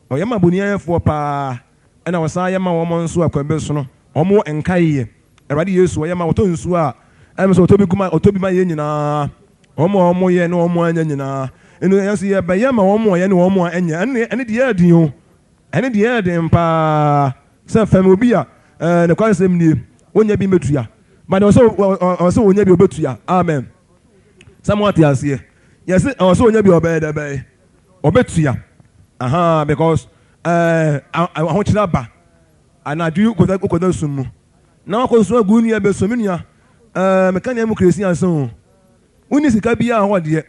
Ɔyɛ ma boniayɛfoɔ paa. Ɛna ɔsan yɛ ma wɔn nso a kwan bi so no wɔn wɔ nkaeɛ. Awurade Yesu ɔyɛ ma wɔtɔ nsuo a ɛm sɛ ɔtɔ bi gu ma ɔtɔ bi ma yɛn nyinaa, wɔn a wɔn yɛ ne wɔn a ɛnyɛ nyinaa. Ɛno yɛn nso yɛbɛyɛ ma wɔn a yɛ ne wɔn a ɛnyɛ. Ɛno ɛne deɛ ɛyɛ den o. Ɛne deɛ ɛyɛ den paa sɛ fɛm obi a ɛɛ nokwasɛm nie wɔnyɛ bi mɛtua. But ɔsɛ ɔsɛ wɔnyɛ bi ɔbɛtua. Amen. Sɛ mo ate aseɛ. Yɛsɛ ɔsɛ wɔnyɛ bi ɔbɛyɛ dɛ bɛyɛ. Ɔbɛtua. Aha because ɛɛ ahokyerɛ aba. Anadwo yi wokɔda wokɔda sum mu na wakɔsu agu wo nua bɛ so. Me nua, ɛɛ meka nea mu kresi ansa o. Wonni sika biara hɔ deɛ.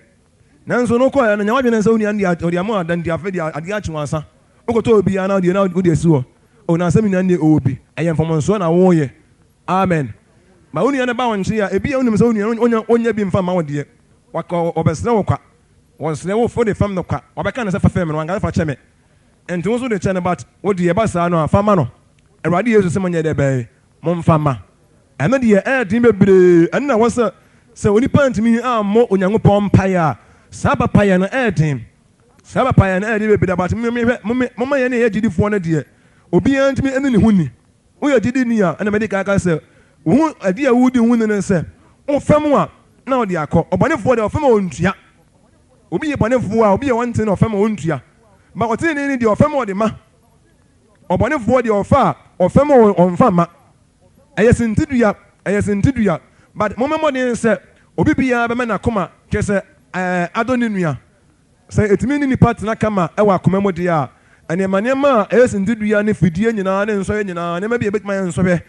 Nanso no kɔɛ no nya w'adwene sɛ wo nua no deɛ ɔde ama ada nti afei deɛ adeɛ akye wansa. Wokɔtɔ obiara na wodeɛ na wode asi hɔ. O na sɛ me nua no deɛ ɔwɔ bi. Ɛyɛ mfomsoɔ na woyɛ. Amen. Ma wo nua no ba wo nkyɛn a ebia wonim sɛ wo nua no onya onya bi mfa mma wo deɛ. Waka ɔbɛsrɛ wo kwa. Wɔsrɛ wo wode fam no kwa. Wabɛka no sɛ fa fam no wanka sɛ fa kyɛ me. Nti wo nso de kyɛ no but wo deɛ ɛba saa no a fa ma no. Awurade Yesu se monyɛ dɛ bɛn? Momfa ma. Ɛno deɛ ɛyɛ den bebree. Ɛno na ɛwɔ sɛ sɛ onipa antumi ammɔ Onyankopɔn mpaeɛ a saa papayɛ no ɛyɛ den. Saa papayɛ no ɛyɛ den bebree but me mehwɛ momma yɛn a yɛyɛ gyidifoɔ no deɛ obiara ntumi ɛne ne ho ni. Woyɛ gyidini a ɛna madi kan aka sɛ wo ho adeɛ a wodi ho ni ne sɛ wofam a na wode akɔ. Ɔbɔnefoɔ deɛ ɔfam a ɔntua. Obi yɛ bɔnefoɔ a, obi yɛ ɔntene na ɔfɛm a ɔntua. But ɔteneneeni deɛ ɔfɛm a ɔde ma. Ɔbɔnefoɔ deɛ ɔfa a, ɔfɛm a ɔmfa mma. Ɛyɛ sintidua, ɛyɛ sintidua. But mommɔ mmɔden sɛ obi biara bɛma n'akoma kyerɛ sɛ ɛɛ adɔ ne nua. Sɛ yɛtumi ne nnipa tena kama wɔ akoma mu deɛ a, nneɛma nneɛma a ɛyɛ sintidua ne fidie nyinaa ne nsɔhwɛ nyinaa, nneɛma bi a ɛbɛtumi ayɛ nsɔhwɛ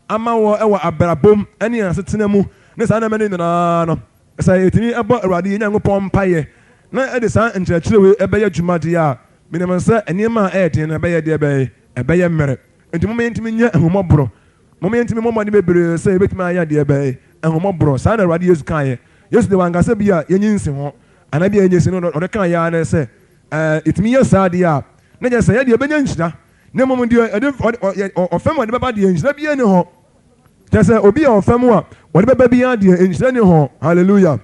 ama wɔ wɔ abrabɔ mu ne yɛn asetena mu ne saa nneɛma no nyinaa no, sɛ yɛtumi bɔ Awurade yɛn Nyankopɔn mpaeɛ na yɛde saa nkyerɛkyerɛ wei bɛyɛ adwuma deɛ a, menim sɛ nneɛma a ɛyɛ den no ɛbɛyɛ deɛ bɛn? Ɛbɛyɛ mmerɛ. Enti momma yɛntumi nyɛ ahummɔborɔ. Momma yɛntumi mmɔ mmɔden bebree sɛ yɛbɛtumi ayɛ deɛ bɛn? Ahummɔborɔ. Saa na Awurade Yesu kaeɛ. Yesu deɛ wanka sɛ bi a yɛnyi nsiho anaa bi a yɛnyɛ si no, ɔde kaeɛ ara ne sɛ, ɛɛ, yɛtumi yɛ saa deɛ a, na kyerɛ sɛ yɛ deɛ yɛbɛnya nhyira. Na mmom deɛ ɛde, ɔfam a ɔde bɛba deɛ, nhyira biara nni hɔ. Kyerɛ sɛ obi a ɔfam a ɔde bɛba biara deɛ, nhyira nni hɔ. Hallelujah.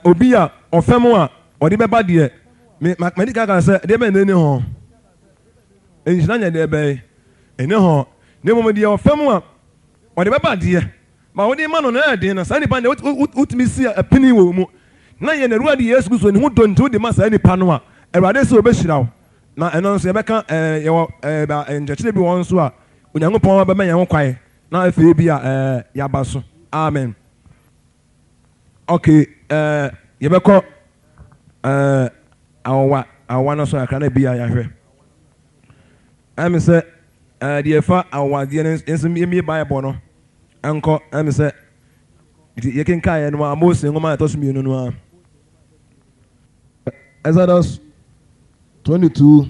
Obi a ɔfam a ɔde bɛba deɛ, me, ma, madi kan aka sɛ, deɛ bɛn na ɛnni hɔ? Nhyira nyɛ deɛ bɛn? Ɛnni hɔ. Na mmom deɛ ɔfam a ɔde bɛba deɛ, ma wode ma no no ɛyɛ den no, saa nipa no deɛ wotumi si apini wɔ mu. Na yɛn Awurade Yesu Kristo ne ho dɔ nti wode ma saa nipa no a, Awurade sɛ ɔbɛhyira wo. Na ɛno nso yɛbɛka, ɛɛ, yɛwɔ ɛɛ, nkyerɛkyerɛ bi wɔ hɔ nso a, Onyankopɔn bɛma yɛn ho kwan na afei bi a ɛɛ, yɛaba so. Amen. Okay, eh, yɛbɛkɔ eh, awowa, awowa no so kakra na bi a yɛahwɛ. Ɛmi sɛ eh, deɛ ɛfa awowadeɛ no nso yɛmmie Bible no nkɔ ɛmi sɛ yɛkenkaeɛ no a Mose nwoma a ɛtɔ so mmienu no a. Exodus 22,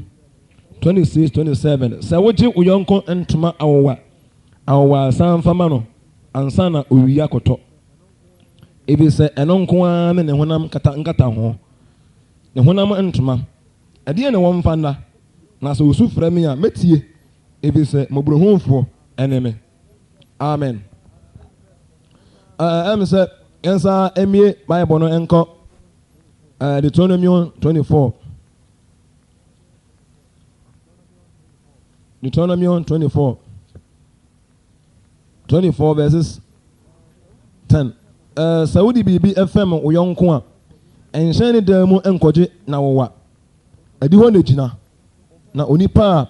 26, 27 Sɛ wogye wo yɔnko ntoma awowa awowa a, san fa ma no ansa na owia akɔtɔ, efisɛ ɛno nko ara ne ne honam kata nkataho, ne honam ntoma. Ɛdeɛn na wɔmfa nna? Na sɛ osu frɛ me a, mɛtie, efisɛ mmɔborɔhunufoɔ ne me. Amen. Ɛɛ, ɛm sɛ yɛnsa mmie Bible no nkɔ ɛɛ Deuteronomy 24. Deuteronomy 24. 24 verses 10. Ɛɛ, sɛ wode biribi fɛm wo yɔnko a, nhyɛn ne dan mu nkɔgye n'awowa. Adihɔ na gyina, na onipa a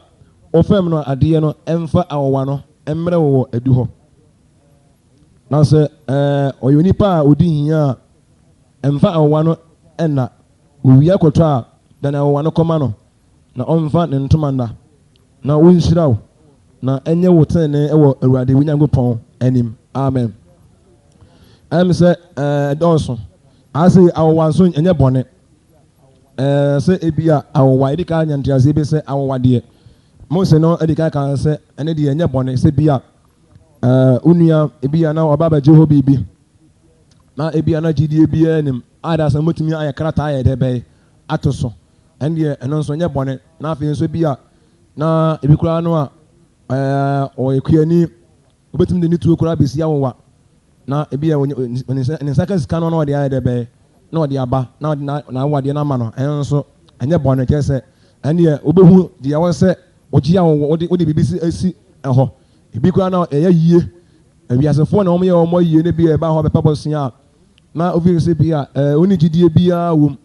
wofɛm no adeɛ no mfa awowa no mmrɛ wo wɔ adihɔ. Na sɛ ɛɛ, ɔyɛ onipa a ɔdi hia a, mfa awowa no nna. Owia kɔtɔ a, dane awowa no kɔma no, na ɔmfa ne ntoma nna, na ɔnhyira wo, na ɛnyɛ wo tenenee wɔ Awurade wo Nyankopɔn anim. Amen. Ɛm sɛ ɛdɔɔso. Ase awowa nso ɛnyɛ bɔne. Ɛɛ sɛ ebi a awowa, yɛdi kan nya nteaseɛ bi sɛ awowa deɛ, Mose no adi kan kan sɛ ɛne deɛ ɛnyɛ bɔne sɛ bi a ɛɛ wo nua ebi a na ɔba abɛgye hɔ biribi na ebi a na gyidie biara nim a da sɛ motumi ayɛ krataa ayɛ dɛ bɛyɛ ato so. Ɛndeɛ ɛno nso ɛnyɛ bɔne. Na afei nso bi a na ebi koraa no a ɛɛ ɔyɛ kuani, obetumi de ne tuo koraa besi awowa. Na ebi a ne nsa ka sika no na ɔde ayɛ dɛ bɛyɛ na ɔde aba na ɔde n'awowadeɛ no ama no. Ɛno nso ɛnyɛ bɔne. Kyerɛ sɛ ɛndeɛ wobɛhu deɛ ɛwɔ sɛ wogye awowa wode wode biribi si si ɛhɔ. Ebi koraa na ɛyɛ yie. Awiasefoɔ na wɔyɛ wɔn ayie no bi a ɛba hɔ bɛpɛ bosea a na ofi sɛ bi a ɛɛ onni gyidie biara wom.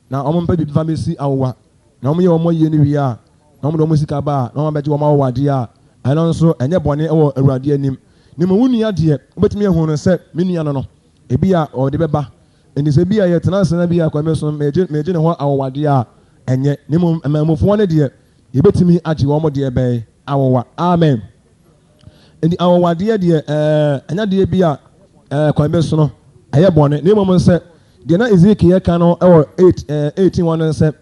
Na wɔmpɛ biribi fa mmɛsi awowa, na wɔyɛ wɔn ayie no wie a, na wɔde wɔn sika ba a, na wɔabɛgye wɔn awowadeɛ a, ɛno nso, ɛnyɛ bɔne wɔ Awurade anim. Na mmom wo nua deɛ, wobɛtumi ahu no sɛ me nua no no, ebia ɔde bɛba. Enti sɛ ebia yɛtena ase na ebia kwan bi so no, megye, megye ne hɔ awowadeɛ a, ɛnyɛ. Na mmom amammufoɔ no deɛ, yɛbɛtumi agye wɔn deɛ bɛn? Awowa. Amen. Enti anwanwadeɛ deɛ, ɛɛ, ɛnyɛ adeɛ bi a, ɛɛ, kwan bi so no, ɛyɛ bɔne. Na mmom sɛ, deɛ na Ezekiel ka no wɔ 8, ɛɛ, 18 hɔ no sɛ,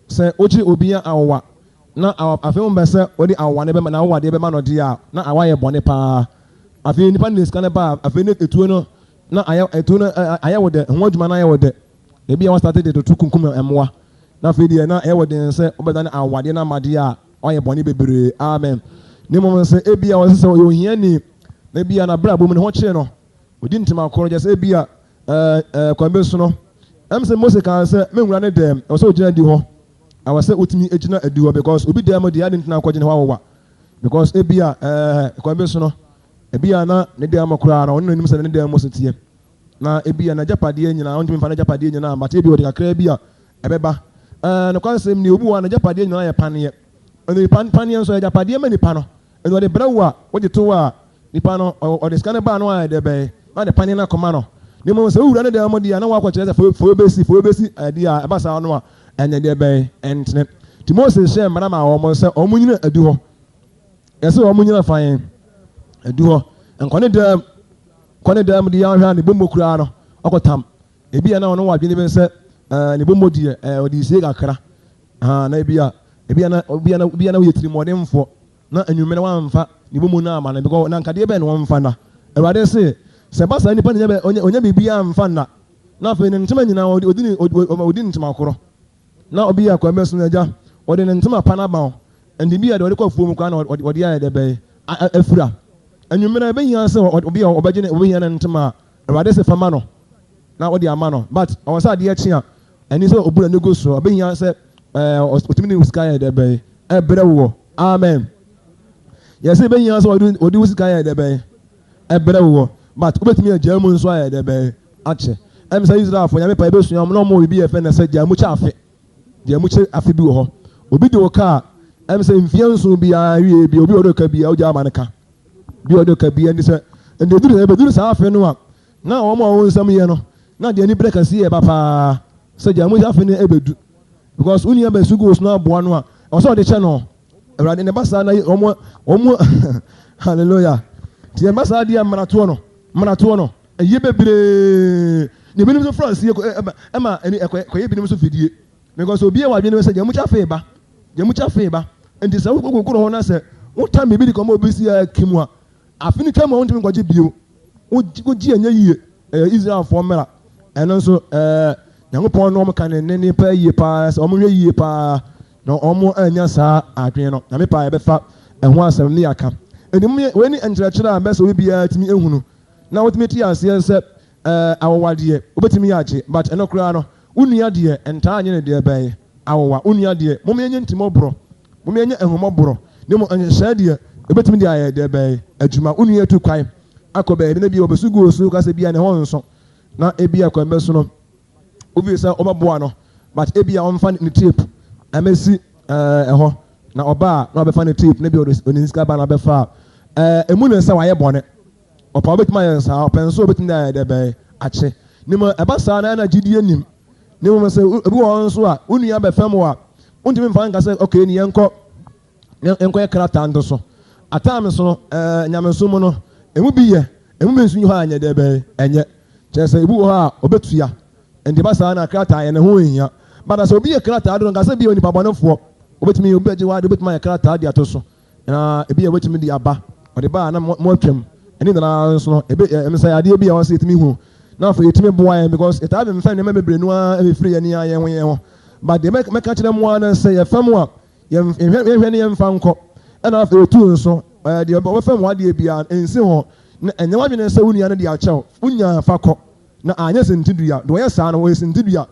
sɛ wokye obi a awowa, na afei wompɛ sɛ wode awowa no bɛma, n'awowadeɛ bɛma no deɛ a, na wayɛ bɔne paa. Afei nipa no de sika no ba a, afei ne etuo no, na ayɛ, etuo no, ɛɛ, ayɛ wo dɛ, ho adwuma no ayɛ wo dɛ. Ebia wastate de toto kunkum mmoa. Na afei deɛ na ɛyɛ wo den sɛ wobɛdane awowadeɛ no ama deɛ a, Wayɛ bɔne bebree. Amen. Na mmom sɛ ebia ɔsɛ sɛ ɔyɛ ohiani, na ebia n'abrabɔ mu ne ho kyere no, odi ntoma koro, kyerɛ sɛ ebia ɛɛ ɛɛ kwan bi so no, ɛm sɛ Mose kaa sɛ, Menwura ne dɛm, ɛwɔ sɛ ogyina adi hɔ. Ɛwɔ sɛ wotumi gyina adi hɔ because obi dɛm deɛ adi ntina akɔgyina hɔ awowa. Because ebia ɛɛ kwan bi so no, ebia na ne dɛm koraa no, ɔno na onim sɛ ne dɛm mu so teɛ. Na ebia n'agyapadeɛ nyinaa, ɔntumi mfa n'agyapadeɛ nyinaa mma, but ebia ɔde kakraa bi a ɛbɛba. Ɛɛ, nokwasɛm ni, obi wɔ hɔ a n'agyapadeɛ nyinaa yɛ paneɛ. Ɛnna pan, paneɛ nso, ɛyɛ agyapadeɛ ma nipa no. Ɛnna ɔde brɛ wo a, wogye to a, Nipa no, ɔde sika no ba a na wayɛ dɛ bɛn? Na ɔde paneɛ no akɔma no. Na mmom sɛ wowura ne dan mu deɛ a, na woakɔkyerɛ sɛ fa wei bɛsi, fa wei bɛsi deɛ a, ɛba saa no a, ɛnyɛ deɛ bɛn? Ɛntene. Nti Mose hyɛɛ mmara maa wɔn sɛ wɔnnyina adihɔ. Yɛse wɔnnyina fa he? Adihɔ. Nkɔ ne dan mu. Kɔ ne dan mu deɛ ahwɛ a ne bommo koraa no, ɔkɔtam. Ebia na ɔno wɔ adwene bi sɛ ɛɛ ne bommo deɛ ɛɛ ɔde resie kakra. Ahaa, na ebia, ebia na, ebia na, ebia na woyɛ tirimɔdenfoɔ. Na anwummerɛ wamfa ne bomu no amma no because na nka deɛ bɛn na wɔmfa nna. Awurade se, sɛ ɛba saa nipa no nya bɛ, ɔnya, ɔnya biribiara mfa nna, na afei ne ntoma nyinaa ɔde, ɔdi ne, ɔdi, ɔdi ne ntoma korɔ. Na obi yɛ akwamma so no agya, ɔde ne ntoma pa no ama wo, ɛnde bi a deɛ ɔde kɔ afuo mu koraa na ɔde, ɔde ayɛ dɛ bɛn, a, a, afira. Anwummerɛ ɛbɛhia sɛ ɔ, obi a ɔbɛgye ne, ɔbɛhia ne ntoma a, Awurade se fa ma no, na wode ama no. But ɔwɔ sɛ adeɛ kye a, ɛne sɛ ɔbu n'ani gu so, ɔbɛhia sɛ ɛɛ ɔtumi de wo sika yɛ dɛ bɛn, ɛbrɛ woɔ. Amen. Yɛsɛ ɛbɛhia sɛ ɔde ɔde wo sika yɛ dɛ bɛn, ɛbrɛ woɔ. But wobɛtumi agyaa mu nso ayɛ dɛ bɛn, akyɛ. Ɛm sɛ Israelfoɔ, Nyame pa yɛbɛsua wɔn na wɔn wɔ biribi yɛfrɛ no sɛ gyaa mu kyɛ afe. Gyaa mu kyɛ afe bi wɔ hɔ. Obi de wo ka a, ɛm sɛ mfeɛ nson biara wie bi, obi a ɔde wo ka biara, wogyaa ma no ka. Bi a ɔde ka biara ni sɛ, ɛnna ɛduru ɛbɛduru saa afe no a, na wɔn a wɔn nsɛm yɛ no, na deɛ aniberɛ kɛseɛ reba paa sɛ gya mu afe no ɛbɛdu. Because wo nua bɛsu gu wo so na aboa no a, ɛwɔ sɛ ɔde kyɛ no. Awurade ne ba saa na wɔn wɔn hallelujah. Nti yɛn ba saa deɛ mmaratoɔ no, mmaratoɔ no, ɛyɛ bebree. Na ebinom nso fra nsie ɛma ɛni ɛkɔyɛ ebinom nso fidie. Because obi a wadwene sɛ gya mu kyɛ afe ba, gya mu kyɛ afe ba. Nti sɛ wokɔkɔkɔ hɔ na sɛ wotam biribi de kɔma obi si akim a, Afe no twam a wontumi nkɔgye bio. Wogye ɛnyɛ yie. Ɛyɛ Israelfoɔ mmara. Ɛno nso ɛɛ Nyankopɔn ne wɔn ka ne ne nnipa yie paa sɛ wɔn hwɛ yie paa na wɔn annya saa adwene no. Nyame paa yɛbɛfa ɛho asɛm ne yɛaka. Ɛnti mo wei ne nkyerɛkyerɛ a bɛsɛ obi biara tumi ehunu na wotumi te aseɛ sɛ ɛɛ awowa deɛ wobɛtumi agye but ɛno koraa no wo nua deɛ ntaa nye ne deɛ bɛn awowa wo nua deɛ mom yɛnyɛ ntimɔborɔ mom yɛnyɛ ahummɔborɔ na mmom nhyehyɛe deɛ ɛbɛtumi de ayɛ deɛ bɛn adwuma wo nua atu kwan akɔ baabi na ebia ɔbɛsu gu wo so ka sɛ ebia ne ho nso na ebia kwan bɛso no wofii sɛ wobɛboa no but ebia ɔmfa ne tape ɛmɛsi ɛhɔ na ɔba a na ɔbɛfa ne tape na ebia ɔde ne sika ba na ɔbɛfa a ɛmu ne sɛ wayɛ bɔne ɔpɛ wobɛtumi ayɛ saa ɔpɛ nso wobɛtumi de ayɛ deɛ bɛn akye ne mu ɛba saa na ɛna gyidie nim Na mmom sɛ ebi wɔ hɔ nso a, wo nua bɛfɛm wo a, wontumi mfa nka sɛ, okay, ni yɛnkɔ yɛnkɔyɛ krataa nto so. At times no, ɛɛ nyamesom mu no, emu bi yɛ, emu bi nso nyi hɔ a ɛnyɛ dɛ bɛn, ɛnyɛ. Kyerɛ sɛ ebi wɔ hɔ a obetua. Nti ɛba saa na krataa yɛ ne ho nhia. But sɛ obi yɛ krataa do no, nka sɛ bi yɛ onipa bɔnefoɔ, obetumi obi bɛgye w'ade, obetumi ayɛ krataa de ato so. Na ebia wobɛtumi de aba, ɔde ba a na moatwam. Ɛne nyinaa nso no, ebe ɛm sɛ adeɛ bi a wɔn sɛ yɛtumi hu. Na afei yɛtumi boa yɛn because yɛtaa bɛmfa nneɛma bebree no ara ɛfiri yɛn ara yɛn ho yɛn ho. But deɛ mɛka kyerɛ mo ara ne sɛ yɛfam a, yɛnhwɛ yɛnhwɛ ne yɛmfa nkɔ. Ɛna afei otu nso, ɛɛ deɛ ɔbɛfam w'adeɛ biara nsi ho. Na ɛnyɛ w'adwene sɛ wo nua no de akyɛ wo. Wonya fa kɔ. Na anyɛ sintidua. Deɛ ɔyɛ saa no, ɔyɛ sintidua.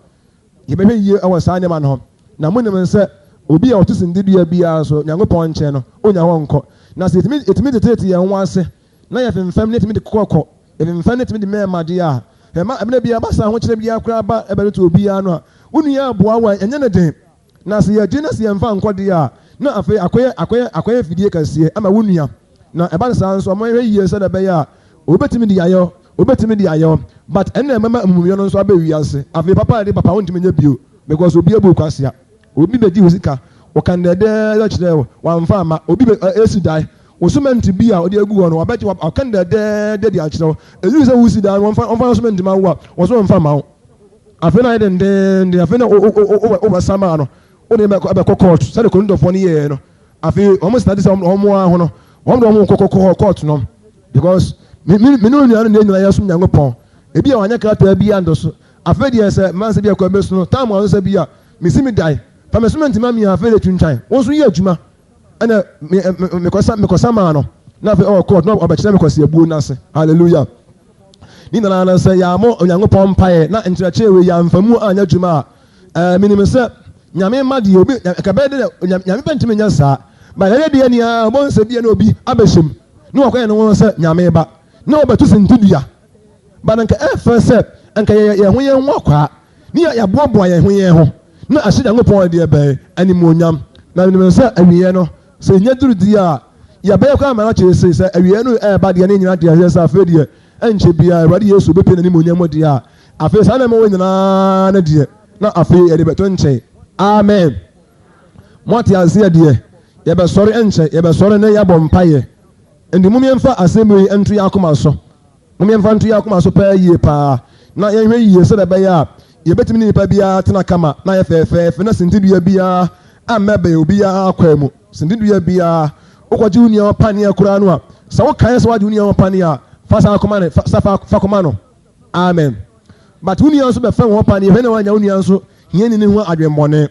Yɛbɛhwɛ yie wɔ saa nneɛma no ho. Na monim sɛ obi a ɔte sintidua biara nso, Nyankopɔn nkyɛn no, ɔnnya hɔ nkɔ. Na sɛ yɛtumi, yɛtumi teteete yɛn ho ase, na yɛfemfam na yɛtumi de kɔkɔ, yɛfemfam na yɛtumi de mɛɛma adeɛ a, ɛma ɛberɛ biara ba saa ahokyerɛ biara koraa ba ɛbɛtoto obiara no a, wo nua aboa wo a, ɛnyɛ no den. Na sɛ yɛgye na sɛ yɛmfa nkɔ deɛ a, na afei akɔyɛ, akɔyɛ, akɔyɛ fidie kɛseɛ ama wo nua. Na ɛba no saa nso a, monhwɛ yie sɛdeɛ ɛbɛyɛ a obɛtumi de ayɛ wo, obɛtumi de ayɛ wo, but ɛnna ɛbɛma amumuyɔ no nso aba wiase. Afei papa a ɛde papa wontumi nyɛ bio because obi abu wo kwasea, obi bɛgye wo sika, ɔka ndɛɛdɛɛ kyerɛ wo, wamfa amma, obi bɛ ɛsi dan, wo cement bi a wode agu hɔ no, wabɛgye, waka ndɛɛdɛɛ de akyerɛ wo, ɛduru sɛ wosi dan no, wɔmfa, wɔmfa cement ma wo a, wɔn so wɔmfa mma wo. Afei na ayɛ dendeenden, afei na wobɛsa maa no, wode bɛkɔ court sɛdeɛ Korintofoɔ no yɛɛ no. Afei wɔn start sɛ wɔn ara ho no, wɔn de wɔn kɔ kɔ court no because me me me ne onua no na nyinaa yɛsom Nyankopɔn. Ebi a wanyɛ krataa bi ando so. Afei deɛ sɛ mmaa sɛ bi akɔ ɛbɛsu no, time a sɛ bi a mesi me dan, fa me cement ma me a afei de twintwan. Wɔn nso yɛ adwuma. Ɛna me me mekɔsa mekɔsa maa no. Na afei ɔwɔ court na ɔbɛkyerɛ me kwasi abuo no ase. Hallelujah. Ne nyinaa no sɛ yɛammɔ Onyankopɔn mpaeɛ na nkyerɛkyerɛ wei yɛamfa mu anyɛ adwuma a, ɛɛ menim sɛ Nyame mma deɛ obi ɛka bɛyɛ dɛ Nyame bɛntumi nyɛ saa. But ɛyɛ deɛ nea ɔbɔ nsɛ bi na obi abɛhyɛ mu na wakɔyɛ ne ho sɛ Nyame ba na ɔbɛto sintidua. But nka ɛfɛ sɛ nka yɛyɛ yɛn ho yɛn ho akwaa ne yɛaboaboa yɛn ho yɛn ho na ahyɛ Nyankopɔn deɛ bɛn animuonyam. Na menim sɛ awieɛ no sɛ ɛnya duru deɛ a Yɛbɛyɛ koraa ma no akyerɛ sei sɛ awieɛ no ɛreba deɛ ne nyina te aseɛ sɛ afei deɛ ɛnkyɛ biara Awurade Yesu bɛpue n'animuonyam mu deɛ a, afei saa nneɛma wɔ nyinaa no deɛ na afei yɛde bɛto nkyɛn. Amen. Moate aseɛ deɛ? Yɛbɛsɔre ɛnkyɛ, yɛbɛsɔre na yɛabɔ mpaeɛ. Enti mom yɛmfa asɛm wei nto yɛn akoma so. Mom yɛmfa nto yɛn akoma so paa yie paa, na yɛnhwɛ yie sɛdeɛ ɛbɛyɛ a yɛbɛtumi ne nipa biara atena kama na ayɛ fɛɛfɛɛfɛ na sintidua biara ammɛbɛn obiara akwaa mu. Sintidua biara, wokɔgye wo nua hɔ paneɛ koraa no a, sɛ wokae sɛ woagye wo nua hɔ paneɛ a, fa saa kɔma no, fa, sa fa, fa kɔma no. Amen. But wo nua nso bɛfɛm hɔ paneɛ, hwɛ na woannya wo nua nso hiani no ho adwemmɔne.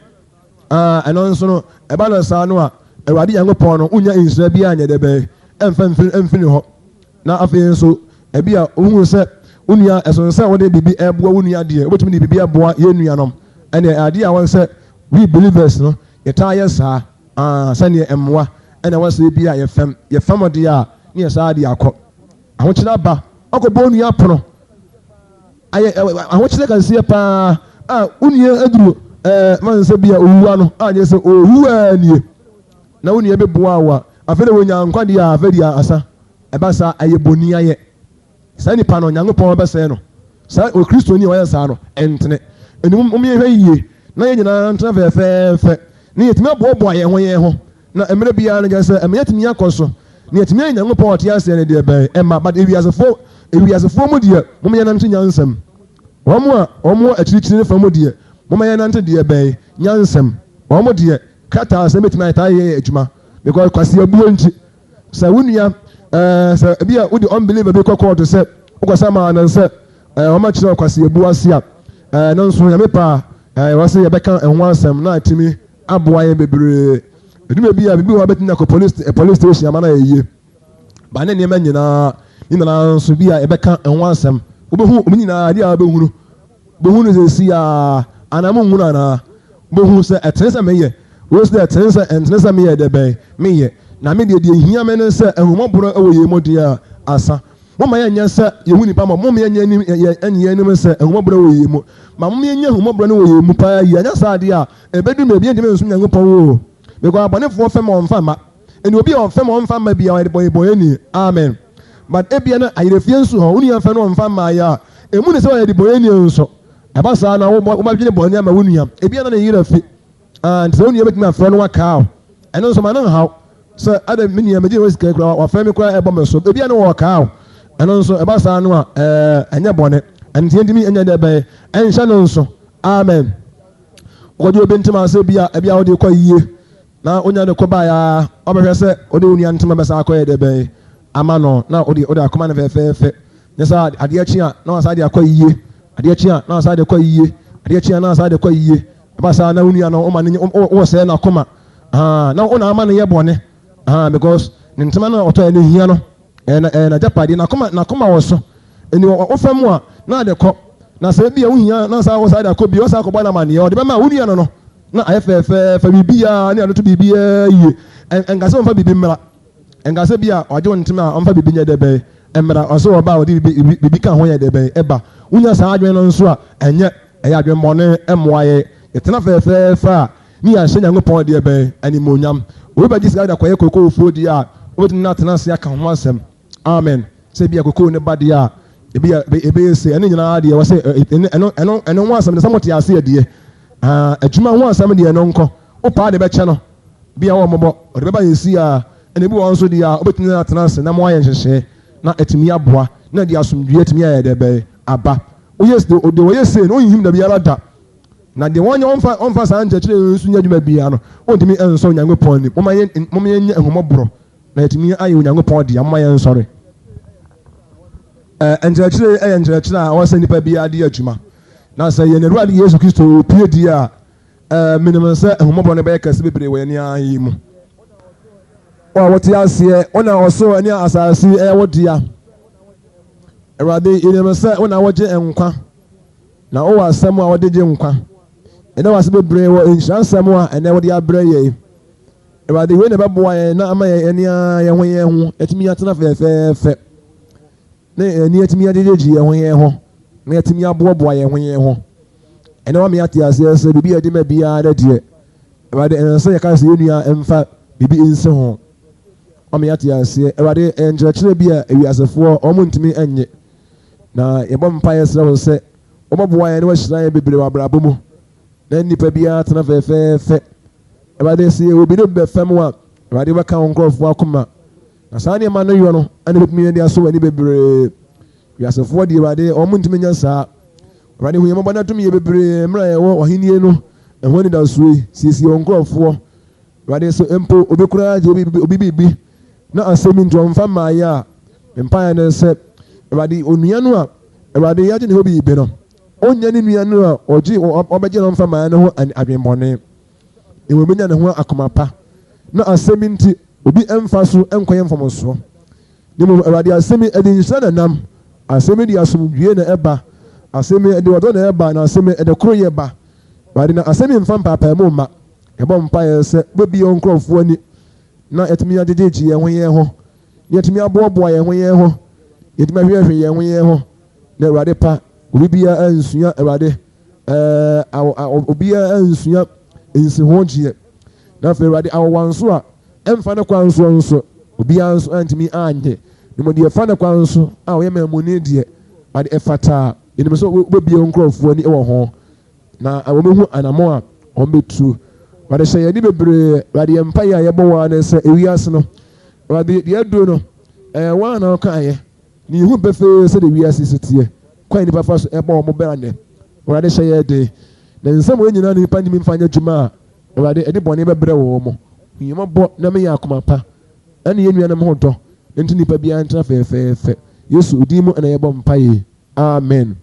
Ah, ɛno nso no, ɛba no saa no a, Awurade Nyankopɔn no, wonnya nhyira biara nyɛ dɛ bɛn, ɛmfa mfiri, ɛmfiri ne hɔ. Na afei nso, ebia wohunu sɛ wo nua, ɛsono sɛ wode biribi reboa wo nua deɛ, wobɛtumi de biribi aboa yɛn nuanom. Ɛnneɛ adeɛ a wɔn sɛ we believers no, yɛtaa yɛ saa, ah, sɛdeɛ mmoa ɛna ɛwɔ sɛ ebia yɛfɛm, yɛfɛm deɛ a, ne yɛ saa de akɔ. Ahokyerɛ aba, wakɔbɔ wo nua pono. Ayɛ ahokyerɛ kɛseɛ paa a wo nua aduru ɛɛ man sɛ bi a owua no a nyɛ sɛ owu a nie na wo nua bɛboa wo a afei de wɔnya nkwa deɛ a afei deɛ asa ɛba saa ɛyɛ boni ayɛ saa nipa no Nyankopɔn bɛsɛe no saa okristoni a ɔyɛ saa no ɛntene ɛni mom yɛhwɛ yie na yɛn nyinaa ntena fɛfɛɛfɛ ne yɛtumi aboaboa yɛn ho yɛn ho Na mmerɛ biara no, kyerɛ sɛ, ɛma yɛtumi akɔ so, na yɛtumi ayɛ Nyankopɔn a ɔte aseɛ no deɛ bɛn? Ɛma, but ewiasefoɔ, ewiasefoɔ mu deɛ, momma yɛnante nyansam. Wɔn a wɔn wɔ akyirikyiri no fa mu deɛ, momma yɛnante deɛ bɛn? Nyansam. Wɔn deɛ, krataa asɛm bɛtumi ayɛ taa yɛ adwuma, because kwaseabuo nti, sɛ wo nua, ɛɛ, sɛ ebi a wode unbeliever bi kɔ kɔɔto sɛ, wokɔsa maa no sɛ, ɛɛ, wɔn akyerɛ kwaseabuo ase a, ɛɛ, no nso, Nyame pɛ a, ɛɛ, wɔse yɛbɛka ɛho asɛm na atumi aboa yɛn bebree. Ɛdu baabi a, biribi wɔ hɔ a bɛtumi akɔ police, eh, police station ama no ayɛ yie. Ba ne nneɛma nyinaa, ne nyinaa nso bi a yɛbɛka ɛho asɛm. Wobɛhu wɔn nyinaa adeɛ a wobɛhunu. Wobɛhu no sɛsi a, anaa monhunu anaa? Wobɛhu sɛ ɛtene sɛ meyɛ. Wei sɛ ɛtene sɛ ɛntene sɛ meyɛ dɛ bɛn meyɛ. Na me deɛ deɛ hia me ne sɛ ahummɔborɔ wɔ yɛn mu deɛ a asa. Momma yɛnyɛ sɛ yɛhu nnipa mmɔbɔ. Momma yɛnyɛ anim, yɛ, yɛnyɛ yɛn anim sɛ ahummɔborɔ wɔ yɛn mu. Ma momma yɛnya ahummɔborɔ no wɔ yɛn mu paa yie. Anyɛ saa deɛ a, ɛbɛdu baabi yɛntumi nsom Nyankopɔn o. Because abɔnefoɔ fɛm a wɔmfa mma. Ɛnni obi a ɔfɛm a ɔmfa mma biara ɔyɛ debɔneyɛni. Amen. But ebia na ayerɛfie nso hɔ, wo nua fɛ no ɔmfa mmaeɛ a, ɛmu ne sɛ ɔyɛ debɔneyɛni nso. Ɛba saa na wobɛdwene bɔne ama wo nua. Ebia na ne yerɛ afi. Ah, nti sɛ wo nua bɛtumi afrɛ no wakaa wo. Ɛno nso ma no nhaw. Sɛ adɛ me nua megye wɔ sika koraa wafrɛ me koraa ɛbɔ me so. Ebia na wɔkaa wo. Ɛno nso ɛba saa no a, ɛɛ, ɛnyɛ bɔne. Ɛno nti yɛntumi nyɛ dɛ bɛn ɛnhyɛ no nso. Amen. Wokɔgye obi ntoma sɛ bi a ebi a wode kɔ yie na wonya de kɔ baeɛ a wabɛhwɛ sɛ wode wo nua ntoma bɛsa akɔyɛ dɛ bɛn ama no na wode wode akɔma no fɛfɛɛfɛ. Nyɛ sɛ adeɛ kye a na wasan de akɔ yie. Adeɛ kye a na wasan de kɔ yie. Adeɛ kye a na wasan de kɔ yie. Ɛba saa na wo nua no woma no wosɛe n'akoma. Ah, na wo na ama no yɛ bɔne. Ah, because ne ntoma no a ɔtɔɛ no hia no. Ɛyɛ na ɛyɛ n'agyapadeɛ. N'akoma n'akoma wɔ so. Ɛni wɔ wofa mu a na ade kɔ. Na sɛ ebi a wohia na saa wosan de akɔ bio, wosan akɔbɔ no amanneɛ, ɔde bɛma wo nua no no na ayɛ fɛɛfɛɛfɛ biribiara ne ade to biribiara yie. Ɛnka sɛ ɔmfa biribi mmra. Ɛnka sɛ bi a wagye wo ntoma a ɔmfa biribi nyɛ dɛ bɛn mmra. Ɔsɛ ɔba a ɔde biribi biribi ka ho yɛ dɛ bɛn ɛba. Wonya saa adwene no nso a ɛnyɛ ɛyɛ adwemmɔne ɛmmoa yɛn. Yɛtena fɛɛfɛɛfɛ a ne yɛahyɛ Nyankopɔn deɛ bɛn animuonyam. Obi bɛgye sika de akɔyɛ kookoofuo deɛ a, wobɛtumi ne no atena ase aka ho asɛm. Amen. Sɛ ebia kokoo no ba deɛ a, ebia ɛbɛyɛ sei. Ɛno nyinaa deɛ, wɔsɛ ɛno, ɛno, ɛno ho asɛm deɛ, sɛ mote aseɛ deɛ. Ah, adwuma ho asɛm deɛ, ɛno nkɔ. Wopaa de bɛkyɛ no, bia wɔ mmɔbɔ, ɔde bɛba yɛ si a, ɛna ebi wɔ hɔ nso deɛ a, wobɛtumi ne no atena ase na moayɛ nhyehyɛɛ na atumi aboa, na ɛde asomdwoeɛ atumi ayɛ dɛ bɛn aba. Woyɛ, deɛ wɔyɛ sei no, wonhim da biara da. Na deɛ wɔnyɛ wɔmfa wɔmfa saa nkyerɛkyerɛ yi nso nyɛ adwuma biara no, wɔntumi nsɔ Onyankopɔn ani. Momma yɛn momma yɛnyɛ ahummɔborɔ na yɛatumi ayɛ Onyankopɔn dea. Momma yɛnsɔre. Ɛɛ nkyerɛkyerɛ yi yɛ nkyerɛkyerɛ a ɛwɔ sɛ nipa biara de yɛ adwuma. Na sɛ yɛn Awurade Yesu Kristo repue deɛ a, ɛɛ menim sɛ ahummɔborɔ no bɛyɛ kɛse bebree wɔ yɛn ara yi mu. Wo a wote aseɛ, wo na ɔsoro ne asase yɛ wo dea. Awurade, yɛnim sɛ wo na wogye nkwa. Na wowɔ asɛm a wɔde gye nkwa. Yɛda wo ase bebree wɔ nhyira nsɛm a ɛnnɛ wode abrɛ yɛn. Awurade, wei na ɛbɛboa yɛn na ama yɛn ani ara yɛn ho yɛn ho atumi atena fɛɛfɛɛfɛ, na yɛn ani atumi agyegyegye yɛn ho yɛn ho, na yɛatumi aboaboa yɛn ho yɛn ho. Ɛnɛ wama yɛate aseɛ sɛ biribi a yɛde ma biara no deɛ, Awurade, ɛnsɛ sɛ yɛka sɛ yɛn nua mfa biribi nsi ho. Wama yɛate aseɛ. Awurade, ɛyɛ nkyerɛkyerɛ bi a ewiasefoɔ wɔn ntumi nnye. Na yɛbɔ mpaeɛ srɛ wo sɛ wobɛboa yɛn na wahyira yɛn bebree wɔ abrabɔ mu. Na nnipa biara atena fɛfɛɛfɛ. Awurade, sɛ yɛwɔ bi ne obi bɛfɛm wo a, Awurade wobɛka wo nkurɔfoɔ akoma. Na saa nneɛma no yɔ no na ɛbɛtumi de asɔ w'ani bebree. Wiasefoɔ deɛ, Awurade, wɔn ntumi nyɛ saa. Awurade, hu yɛn mmɔbɔ na dom yɛn bebree mmerɛ a yɛwɔ w'ahennie no ɛho anidasoɔ yi. Siesie wo nkurɔfoɔ. Awurade, sɛ mpo obi koraa gye obi obi biribi na asɛm bi nti ɔmfa mmaeɛ a, me mpaeɛ ne sɛ, Awurade, onua no a Awurade yɛagye ne hɔ biribi no, ɔnnya ne nua no a ɔgye ɔbɛgye no mfa mmaeɛ no ho adwemmɔne. Mmom ɔbɛnya ne ho akoma pa na asɛm bi nti obi mfa so nkɔyɛ mfomsoɔ. Na mmom Awurade asɛm yi, ɛde nhyira na ɛnam, asɛm yi de asomdwoeɛ na ɛba, asɛm yi ɛde ɔdɔ na ɛba, na asɛm yi ɛde koroyɛ ba. Awurade, na asɛm yi mfa mpaapaemu mma. Yɛbɔ mpaeɛ sɛ wobɛbue wo nkurɔfoɔ ani na yɛatumi agyegyegye yɛn ho yɛn ho, na yɛatumi aboaboa yɛn ho yɛn ho, na yɛatumi ahwehwɛhwɛ yɛn ho yɛn ho, na Awurade pa, obi biara ansua Awurade, ɛɛ, obiara ansua nsiho gyeɛ. Na afei Awurade, awowa nso a ɛmfa ne kwan soɔ nso, obiara nso antumi annye. Na mmom deɛ ɛfa ne kwan so a ɔyɛ mammuni deɛ, Awurade, ɛfata a, yɛnim sɛ wobɛbue wo nkurɔfoɔ ani wɔ ho. Na wɔbɛhu anammɔn a wɔbɛtu. Awurade hyɛ yɛn ani bebree. Awurade yɛn mpaeɛ a yɛbɔ wo ara ne sɛ ewiase no, Awurade deɛ aduro no, ɛyɛ wo ara na wokaeɛ. Na yɛhu pefee sɛdeɛ wiase si teɛ, kwan a nnipa fa so bɔ wɔn bra nnɛ. Awurade hyɛ yɛn den. Na nsɛm wei nyinaa na nnipa ntumi mfa nyɛ adwuma a, Awurade, ɛde bɔne bɛbrɛ wɔn. Hu yɛn mmɔbɔ na ma yɛn akoma pa ne yɛn nuanom ho dɔ nti nnipa biara ntena fɛɛfɛɛfɛ. Yesu, wo din mu na yɛbɔ mpaeɛ yi. Amen.